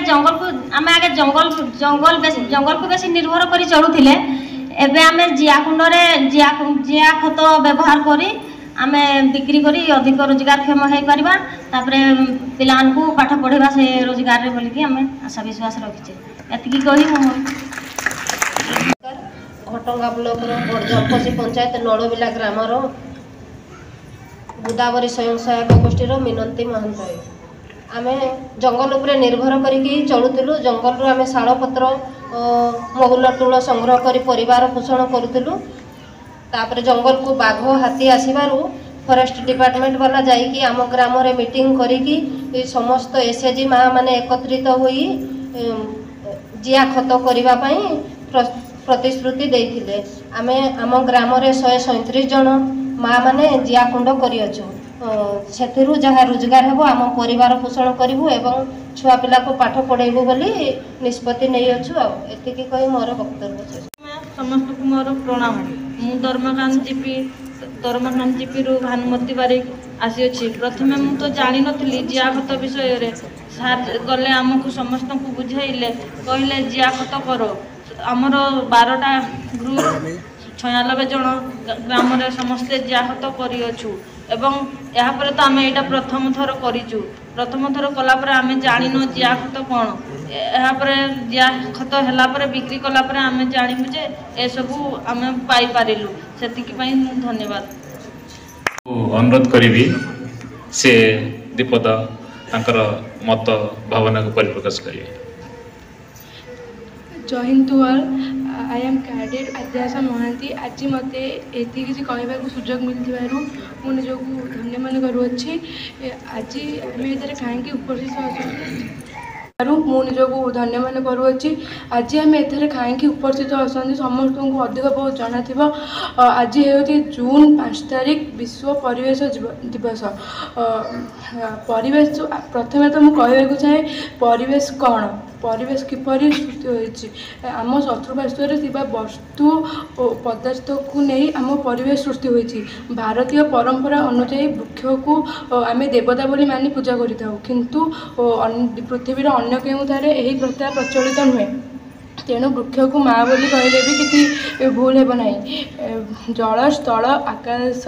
ଜଙ୍ଗଲକୁ ଆମେ ଆଗେ ଜଙ୍ଗଲ ଜଙ୍ଗଲ ବେଶୀ ଜଙ୍ଗଲକୁ ବେଶୀ ନିର୍ଭର କରି ଚଳୁଥିଲେ। ଏବେ ଆମେ ଜିଆକୁଣ୍ଡରେ ଜିଆ ଖତ ବ୍ୟବହାର କରି ଆମେ ବିକ୍ରି କରି ଅଧିକ ରୋଜଗାରକ୍ଷମ ହେଇପାରିବା, ତାପରେ ପିଲାମାନଙ୍କୁ ପାଠ ପଢ଼େଇବା ସେ ରୋଜଗାରରେ ବୋଲିକି ଆମେ ଆଶା ବିଶ୍ୱାସ ରଖିଛେ। ଏତିକି କହି ମୁଁ ଘଟଗାଁ ବ୍ଲକର ବଡ଼ଜଳପଶି ପଞ୍ଚାୟତ ନଳବିଲା ଗ୍ରାମର ଗୋଦାବରୀ ସ୍ୱୟଂ ସହାୟକ ଗୋଷ୍ଠୀର ମିନନ୍ତୀ ମହାନ୍ତ। ଆମେ ଜଙ୍ଗଲ ଉପରେ ନିର୍ଭର କରିକି ଚଳୁଥିଲୁ। ଜଙ୍ଗଲରୁ ଆମେ ଶାଳପତ୍ର, ମହୁଲ ଟୁଳ ସଂଗ୍ରହ କରି ପରିବାର ପୋଷଣ କରୁଥିଲୁ। ତାପରେ ଜଙ୍ଗଲକୁ ବାଘ ହାତୀ ଆସିବାରୁ ଫରେଷ୍ଟ ଡିପାର୍ଟମେଣ୍ଟ ବାଲା ଯାଇକି ଆମ ଗ୍ରାମରେ ମିଟିଂ କରିକି ସମସ୍ତ ଏସ୍ ଏଚ୍ ଜି ମା ମାନେ ଏକତ୍ରିତ ହୋଇ ଜିଆ ଖତ କରିବା ପାଇଁ ପ୍ରତିଶ୍ରୁତି ଦେଇଥିଲେ। ଆମେ ଆମ ଗ୍ରାମରେ 137 ଜଣ ମା ମାନେ ଜିଆ କୁଣ୍ଡ କରିଅଛୁ। ସେଥିରୁ ଯାହା ରୋଜଗାର ହେବ ଆମ ପରିବାର ପୋଷଣ କରିବୁ ଏବଂ ଛୁଆ ପିଲାକୁ ପାଠ ପଢ଼େଇବୁ ବୋଲି ନିଷ୍ପତ୍ତି ନେଇଅଛୁ। ଆଉ ଏତିକି କହି ମୋର ବକ୍ତବ୍ୟ ଶେଷ। ସମସ୍ତଙ୍କୁ ମୋର ପ୍ରଣାମ। ମୁଁ ଦରମାଖାନ ଜିପିରୁ ଭାନୁମତୀ ବାରିକ ଆସିଅଛି। ପ୍ରଥମେ ମୁଁ ତ ଜାଣିନଥିଲି ଜିଆ ଖତ ବିଷୟରେ। ସାର୍ ଗଲେ ଆମକୁ ସମସ୍ତଙ୍କୁ ବୁଝେଇଲେ, କହିଲେ ଜିଆ ଖତ କର। ଆମର 12ଟା ଗ୍ରୁପ୍ 96 ଜଣ ଗ୍ରାମରେ ସମସ୍ତେ ଜିଆ ଖତ କରିଅଛୁ ଏବଂ ଏହାପରେ ତ ଆମେ ଏଇଟା ପ୍ରଥମ ଥର କରିଛୁ। ପ୍ରଥମ ଥର କଲା ପରେ ଆମେ ଜାଣିନୁ ଜିଆ ଖତ କ'ଣ। ଏହାପରେ ଜିଆ ଖତ ହେଲା ପରେ ବିକ୍ରି କଲା ପରେ ଆମେ ଜାଣିବୁ ଯେ ଏସବୁ ଆମେ ପାଇପାରିଲୁ। ସେତିକି ପାଇଁ ମୁଁ ଧନ୍ୟବାଦ ଅନୁରୋଧ କରିବି, ସେ ଦ୍ୱିପଦ ତାଙ୍କର ମତ ଭାବନାକୁ ପରିପ୍ରକାଶ କରିବେ। ଜୟ Hind to all. I am cadet Adyasha Mohanty. ଆଜି ମୋତେ ଏତିକି କିଛି କହିବାକୁ ସୁଯୋଗ ମିଳିଥିବାରୁ ମୁଁ ନିଜକୁ ଧନ୍ୟ ମନେ କରୁଅଛି। ଆଜି ଆମେ ଏଥିରେ କାହିଁକି ଉପସ୍ଥିତ ଅଛନ୍ତି, ମୁଁ ନିଜକୁ ଧନ୍ୟ ମନେ କରୁଅଛି। ଆଜି ଆମେ ଏଥିରେ କାହିଁକି ଉପସ୍ଥିତ ଅଛନ୍ତି ସମସ୍ତଙ୍କୁ ଅଧିକ ବହୁତ ଜଣାଥିବ। ଆଜି ହେଉଛି ଜୁନ୍ 5 ତାରିଖ, ବିଶ୍ୱ ପରିବେଶ ଦିବସ। ପରିବେଶ ପ୍ରଥମେ ତ ମୁଁ କହିବାକୁ ଚାହେଁ ପରିବେଶ କ'ଣ, ପରିବେଶ କିପରି ସୃଷ୍ଟି ହୋଇଛି। ଆମ ଚତୁଃପାର୍ଶ୍ୱରେ ଥିବା ବସ୍ତୁ ଓ ପଦାର୍ଥକୁ ନେଇ ଆମ ପରିବେଶ ସୃଷ୍ଟି ହୋଇଛି। ଭାରତୀୟ ପରମ୍ପରା ଅନୁଯାୟୀ ବୃକ୍ଷକୁ ଆମେ ଦେବତା ବୋଲି ମାନି ପୂଜା କରିଥାଉ, କିନ୍ତୁ ପୃଥିବୀର ଅନ୍ୟ କେଉଁଠାରେ ଏହି ପ୍ରଥା ପ୍ରଚଳିତ ନୁହେଁ। ତେଣୁ ବୃକ୍ଷକୁ ମା ବୋଲି କହିଲେ ବି କିଛି ଭୁଲ ହେବ ନାହିଁ। ଜଳ, ସ୍ଥଳ, ଆକାଶ,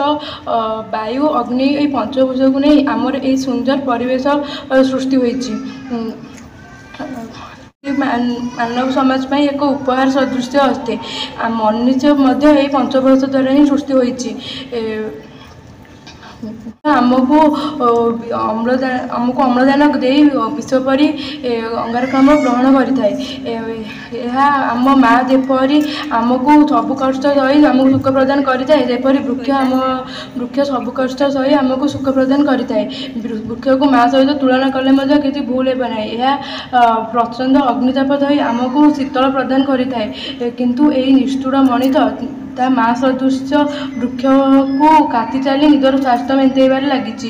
ବାୟୁ, ଅଗ୍ନି ଏହି ପଞ୍ଚଭୂତକୁ ନେଇ ଆମର ଏହି ସୁନ୍ଦର ପରିବେଶ ସୃଷ୍ଟି ହୋଇଛି। ମାନବ ସମାଜ ପାଇଁ ଏକ ଉପହାର ସଦୃଶ୍ୟ ଅଟେ। ମନୁଷ୍ୟ ମଧ୍ୟ ଏହି ପଞ୍ଚଭୂତ ଦ୍ୱାରା ହିଁ ସୃଷ୍ଟି ହୋଇଛି। ଆମକୁ ଅମ୍ଳଜାନ ଦେଇ ବିଷ ପରି ଅଙ୍ଗାରକାମ୍ଳ ଗ୍ରହଣ କରିଥାଏ। ଏହା ଆମ ମା ଯେପରି ଆମକୁ ସବୁ କଷ୍ଟ ସହି ଆମକୁ ସୁଖ ପ୍ରଦାନ କରିଥାଏ, ସେପରି ବୃକ୍ଷ ସବୁ କଷ୍ଟ ସହି ଆମକୁ ସୁଖ ପ୍ରଦାନ କରିଥାଏ। ବୃକ୍ଷକୁ ମା ସହିତ ତୁଳନା କଲେ ମଧ୍ୟ କିଛି ଭୁଲ ହେବ ନାହିଁ। ଏହା ପ୍ରଚଣ୍ଡ ଅଗ୍ନିତାପ ସହି ଆମକୁ ଶୀତଳ ପ୍ରଦାନ କରିଥାଏ, କିନ୍ତୁ ଏହି ନିଷ୍ଠୁର ମଣିଷ ତା ମା ସଦୃଶ୍ୟ ବୃକ୍ଷକୁ କାଟି ଚାଲି ନିଜର ସ୍ୱାର୍ଥ ମେଣ୍ଟାଇବାରେ ଲାଗିଛି।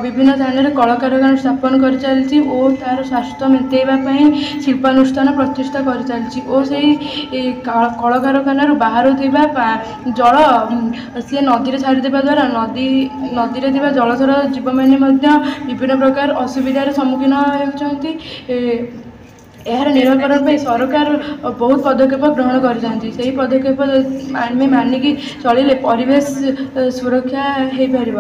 ବିଭିନ୍ନ ସ୍ଥାନରେ କଳକାରଖାନା ସ୍ଥାପନ କରିଚାଲିଛି ଓ ତା'ର ସ୍ୱାର୍ଥ ମେଣ୍ଟାଇବା ପାଇଁ ଶିଳ୍ପାନୁଷ୍ଠାନ ପ୍ରତିଷ୍ଠା କରିଚାଲିଛି ଓ ସେଇ କଳକାରଖାନାରୁ ବାହାରୁଥିବା ଜଳ ସିଏ ନଦୀରେ ଛାଡ଼ିଦେବା ଦ୍ୱାରା ନଦୀରେ ଥିବା ଜଳଚର ଜୀବମାନେ ମଧ୍ୟ ବିଭିନ୍ନ ପ୍ରକାର ଅସୁବିଧାର ସମ୍ମୁଖୀନ ହେଉଛନ୍ତି। ଏହାର ନିରାକରଣ ପାଇଁ ସରକାର ବହୁତ ପଦକ୍ଷେପ ଗ୍ରହଣ କରିଥାନ୍ତି। ସେହି ପଦକ୍ଷେପ ଆମେ ମାନିକି ଚଳିଲେ ପରିବେଶ ସୁରକ୍ଷା ହେଇପାରିବ।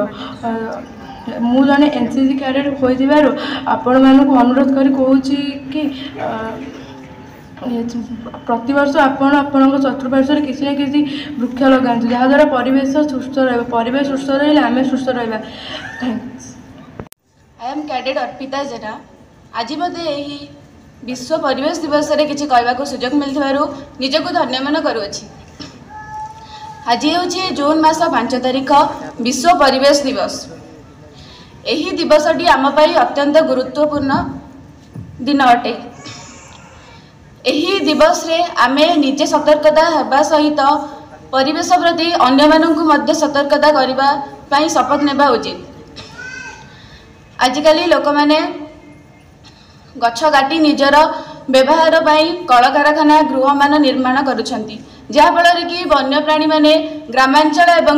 ମୁଁ ଜଣେ ଏନ୍ ସି ସି କ୍ୟାଡ଼େଟ୍ ହୋଇଥିବାରୁ ଆପଣମାନଙ୍କୁ ଅନୁରୋଧ କରି କହୁଛି କି ପ୍ରତିବର୍ଷ ଆପଣ ଆପଣଙ୍କ ଚତୁଃପାର୍ଶ୍ୱରେ କିଛି ନା କିଛି ବୃକ୍ଷ ଲଗାନ୍ତୁ, ଯାହାଦ୍ୱାରା ପରିବେଶ ସୁସ୍ଥ ରହିବ। ପରିବେଶ ସୁସ୍ଥ ରହିଲେ ଆମେ ସୁସ୍ଥ ରହିବା। Thanks. I am cadet Arpita Jena. ଆଜି ମୋତେ ଏହି ବିଶ୍ୱ ପରିବେଶ ଦିବସରେ କିଛି କହିବାକୁ ସୁଯୋଗ ମିଳିଥିବାରୁ ନିଜକୁ ଧନ୍ୟ ମନେ କରୁଅଛି। ଆଜି ହେଉଛି ଜୁନ୍ ମାସ 5 ତାରିଖ, ବିଶ୍ୱ ପରିବେଶ ଦିବସ। ଏହି ଦିବସଟି ଆମ ପାଇଁ ଅତ୍ୟନ୍ତ ଗୁରୁତ୍ୱପୂର୍ଣ୍ଣ ଦିନ ଅଟେ। ଏହି ଦିବସରେ ଆମେ ନିଜେ ସତର୍କତା ହେବା ସହିତ ପରିବେଶ ପ୍ରତି ଅନ୍ୟମାନଙ୍କୁ ମଧ୍ୟ ସତର୍କତା କରିବା ପାଇଁ ଶପଥ ନେବା ଉଚିତ। ଆଜିକାଲି ଲୋକମାନେ ଗଛ କାଟି ନିଜର ବ୍ୟବହାର ପାଇଁ କଳକାରଖାନା, ଗୃହମାନ ନିର୍ମାଣ କରୁଛନ୍ତି। ଯାହାଫଳରେ କି ବନ୍ୟପ୍ରାଣୀମାନେ ଗ୍ରାମାଞ୍ଚଳ ଏବଂ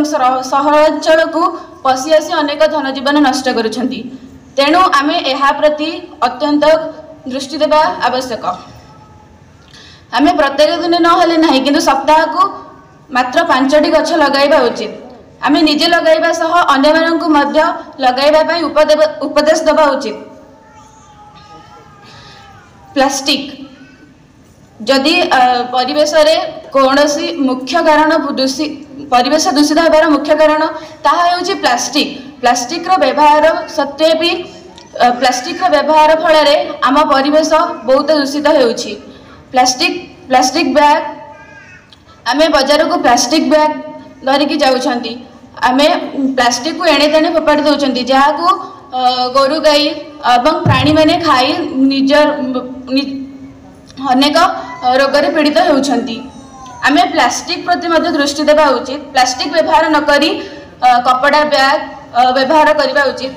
ସହରାଞ୍ଚଳକୁ ପଶି ଆସି ଅନେକ ଧନଜୀବନ ନଷ୍ଟ କରୁଛନ୍ତି। ତେଣୁ ଆମେ ଏହା ପ୍ରତି ଅତ୍ୟନ୍ତ ଦୃଷ୍ଟି ଦେବା ଆବଶ୍ୟକ। ଆମେ ପ୍ରତ୍ୟେକ ଦିନ ନହେଲେ ନାହିଁ, କିନ୍ତୁ ସପ୍ତାହକୁ ମାତ୍ର 5ଟି ଗଛ ଲଗାଇବା ଉଚିତ। ଆମେ ନିଜେ ଲଗାଇବା ସହ ଅନ୍ୟମାନଙ୍କୁ ମଧ୍ୟ ଲଗାଇବା ପାଇଁ ଉପଦେଶ ଦେବା ଉଚିତ। ପ୍ଲାଷ୍ଟିକ ଯଦି ପରିବେଶରେ କୌଣସି ମୁଖ୍ୟ କାରଣ, ପରିବେଶ ଦୂଷିତ ହେବାର ମୁଖ୍ୟ କାରଣ ତାହା ହେଉଛି ପ୍ଲାଷ୍ଟିକ। ପ୍ଲାଷ୍ଟିକର ବ୍ୟବହାର ସତ୍ତ୍ୱେ ବି, ପ୍ଲାଷ୍ଟିକର ବ୍ୟବହାର ଫଳରେ ଆମ ପରିବେଶ ବହୁତ ଦୂଷିତ ହେଉଛି। ପ୍ଲାଷ୍ଟିକ ବ୍ୟାଗ, ଆମେ ବଜାରକୁ ପ୍ଲାଷ୍ଟିକ ବ୍ୟାଗ ଧରିକି ଯାଉଛନ୍ତି, ଆମେ ପ୍ଲାଷ୍ଟିକକୁ ଏଣେ ତେଣେ ଫୋପାଡ଼ି ଦେଉଛନ୍ତି, ଯାହାକୁ ଗୋରୁ ଗାଈ ଏବଂ ପ୍ରାଣୀମାନେ ଖାଇ ନିଜ ଅନେକ ରୋଗରେ ପୀଡ଼ିତ ହେଉଛନ୍ତି। ଆମେ ପ୍ଲାଷ୍ଟିକ ପ୍ରତି ମଧ୍ୟ ଦୃଷ୍ଟି ଦେବା ଉଚିତ। ପ୍ଲାଷ୍ଟିକ ବ୍ୟବହାର ନକରି କପଡ଼ା ବ୍ୟାଗ ବ୍ୟବହାର କରିବା ଉଚିତ।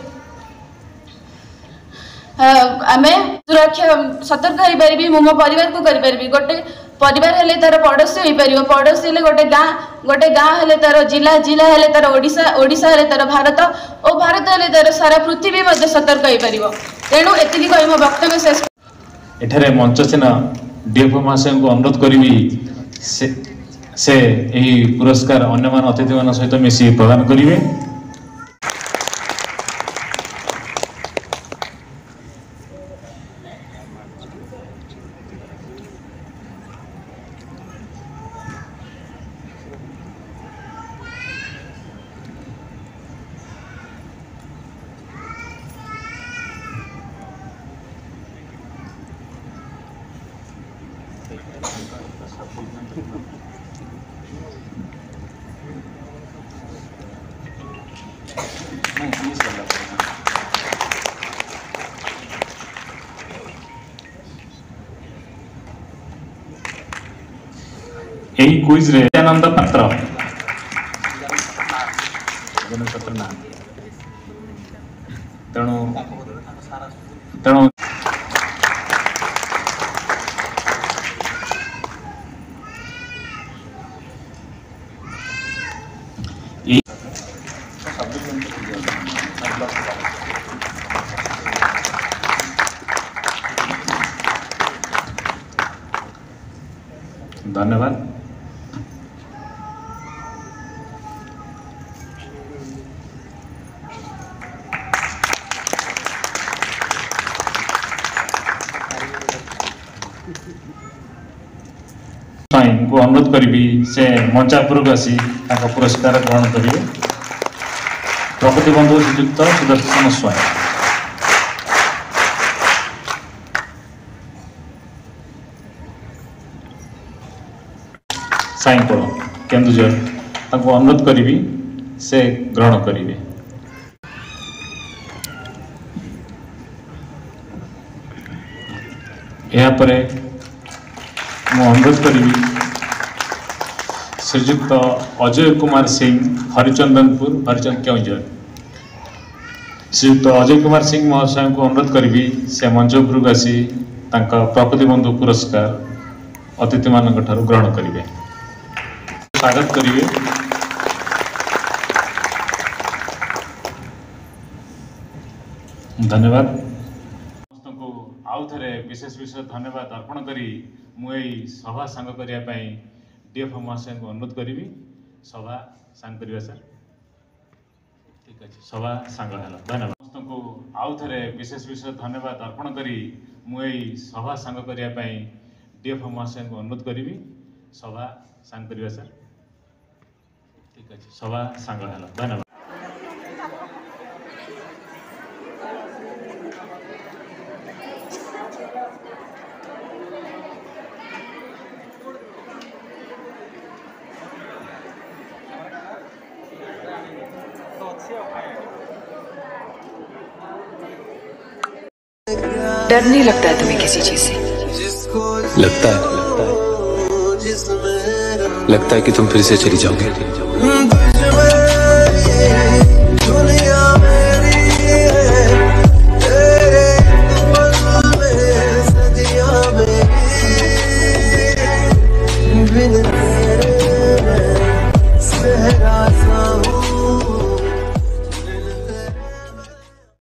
ଆମେ ସୁରକ୍ଷା ସତର୍କ ହେଇପାରିବି, ମୁଁ ମୋ ପରିବାରକୁ କରିପାରିବି। ଗୋଟେ ପରିବାର ହେଲେ ତାର ପଡ଼ୋଶୀ ହୋଇପାରିବ, ପଡ଼ୋଶୀ ହେଲେ ଗୋଟେ ଗାଁ, ଗୋଟେ ଗାଁ ହେଲେ ତାର ଜିଲ୍ଲା, ଜିଲ୍ଲା ହେଲେ ତାର ଓଡ଼ିଶା, ଓଡ଼ିଶା ହେଲେ ତାର ଭାରତ ଓ ଭାରତ ହେଲେ ତାର ସାରା ପୃଥିବୀ ମଧ୍ୟ ସତର୍କ ହେଇପାରିବ। ତେଣୁ ଏତିକି କହି ମୋ ବକ୍ତବ୍ୟ ଶେଷ। ଏଠାରେ ମଞ୍ଚସେନ ଡିଏଫଓ ମହାଶୟଙ୍କୁ ଅନୁରୋଧ କରିବି, ସେ ଏହି ପୁରସ୍କାର ଅନ୍ୟମାନ ଅତିଥିମାନଙ୍କ ସହିତ ମିଶି ପ୍ରଦାନ କରିବେ। ଏହି କୁଇଜରେ ଆନନ୍ଦ ପାତ୍ର ତେଣୁ ଧନ୍ୟବାଦ। ସ୍ୱାଇଁଙ୍କୁ ଅନୁରୋଧ କରିବି, ସେ ମଞ୍ଚ ଉପରକୁ ଆସି ତାଙ୍କ ପୁରସ୍କାର ଗ୍ରହଣ କରିବେ। ପ୍ରଗତି ବନ୍ଧୁ ଶ୍ରୀଯୁକ୍ତ ସୁଦର୍ଶନ ସ୍ୱାଇଁ, ସାଇଁକୋଳ, କେନ୍ଦୁଝର, ତାଙ୍କୁ ଅନୁରୋଧ କରିବି ସେ ଗ୍ରହଣ କରିବେ। ଏହାପରେ ମୁଁ ଅନୁରୋଧ କରିବି ଶ୍ରୀଯୁକ୍ତ ଅଜୟ କୁମାର ସିଂ, ହରିଚନ୍ଦନପୁର, ହରିଚନ୍ଦ, କେଉଁଝର। ଶ୍ରୀଯୁକ୍ତ ଅଜୟ କୁମାର ସିଂ ମହାଶୟଙ୍କୁ ଅନୁରୋଧ କରିବି, ସେ ମଞ୍ଚ ଉପରକୁ ଆସି ତାଙ୍କ ପ୍ରକୃତି ବନ୍ଧୁ ପୁରସ୍କାର ଅତିଥିମାନଙ୍କ ଠାରୁ ଗ୍ରହଣ କରିବେ, ସ୍ୱାଗତ କରିବେ। ଧନ୍ୟବାଦ ସମସ୍ତଙ୍କୁ। ଆଉ ଥରେ ବିଶେଷ ବିଶେଷ ଧନ୍ୟବାଦ ଅର୍ପଣ କରି ମୁଁ ଏଇ ସଭା ସାଙ୍ଗ କରିବା ପାଇଁ ଡିଏଫ୍ ମହାଶୟଙ୍କୁ ଅନୁରୋଧ କରିବି। ସଭା ସାଙ୍ଗ କରିବା ସାର୍? ଠିକ୍ ଅଛି, ସଭା ସାଙ୍ଗ ହେଲା। ଧନ୍ୟବାଦ ସମସ୍ତଙ୍କୁ। ଆଉ ଥରେ ବିଶେଷ ବିଶେଷ ଧନ୍ୟବାଦ ଅର୍ପଣ କରି ମୁଁ ଏଇ ସଭା ସାଙ୍ଗ କରିବା ପାଇଁ ଡିଏଫ୍ ମହାଶୟଙ୍କୁ ଅନୁରୋଧ କରିବି। ସଭା ସାଙ୍ଗ କରିବା ସାର୍? ଠିକ୍ ଅଛି, ସଭା ସାଙ୍ଗ ହେଲା। ଧନ୍ୟବାଦ। डर नहीं लगता है तुम्हें किसी चीज से? लगता है, लगता है कि तुम फिर से चली जाओगे।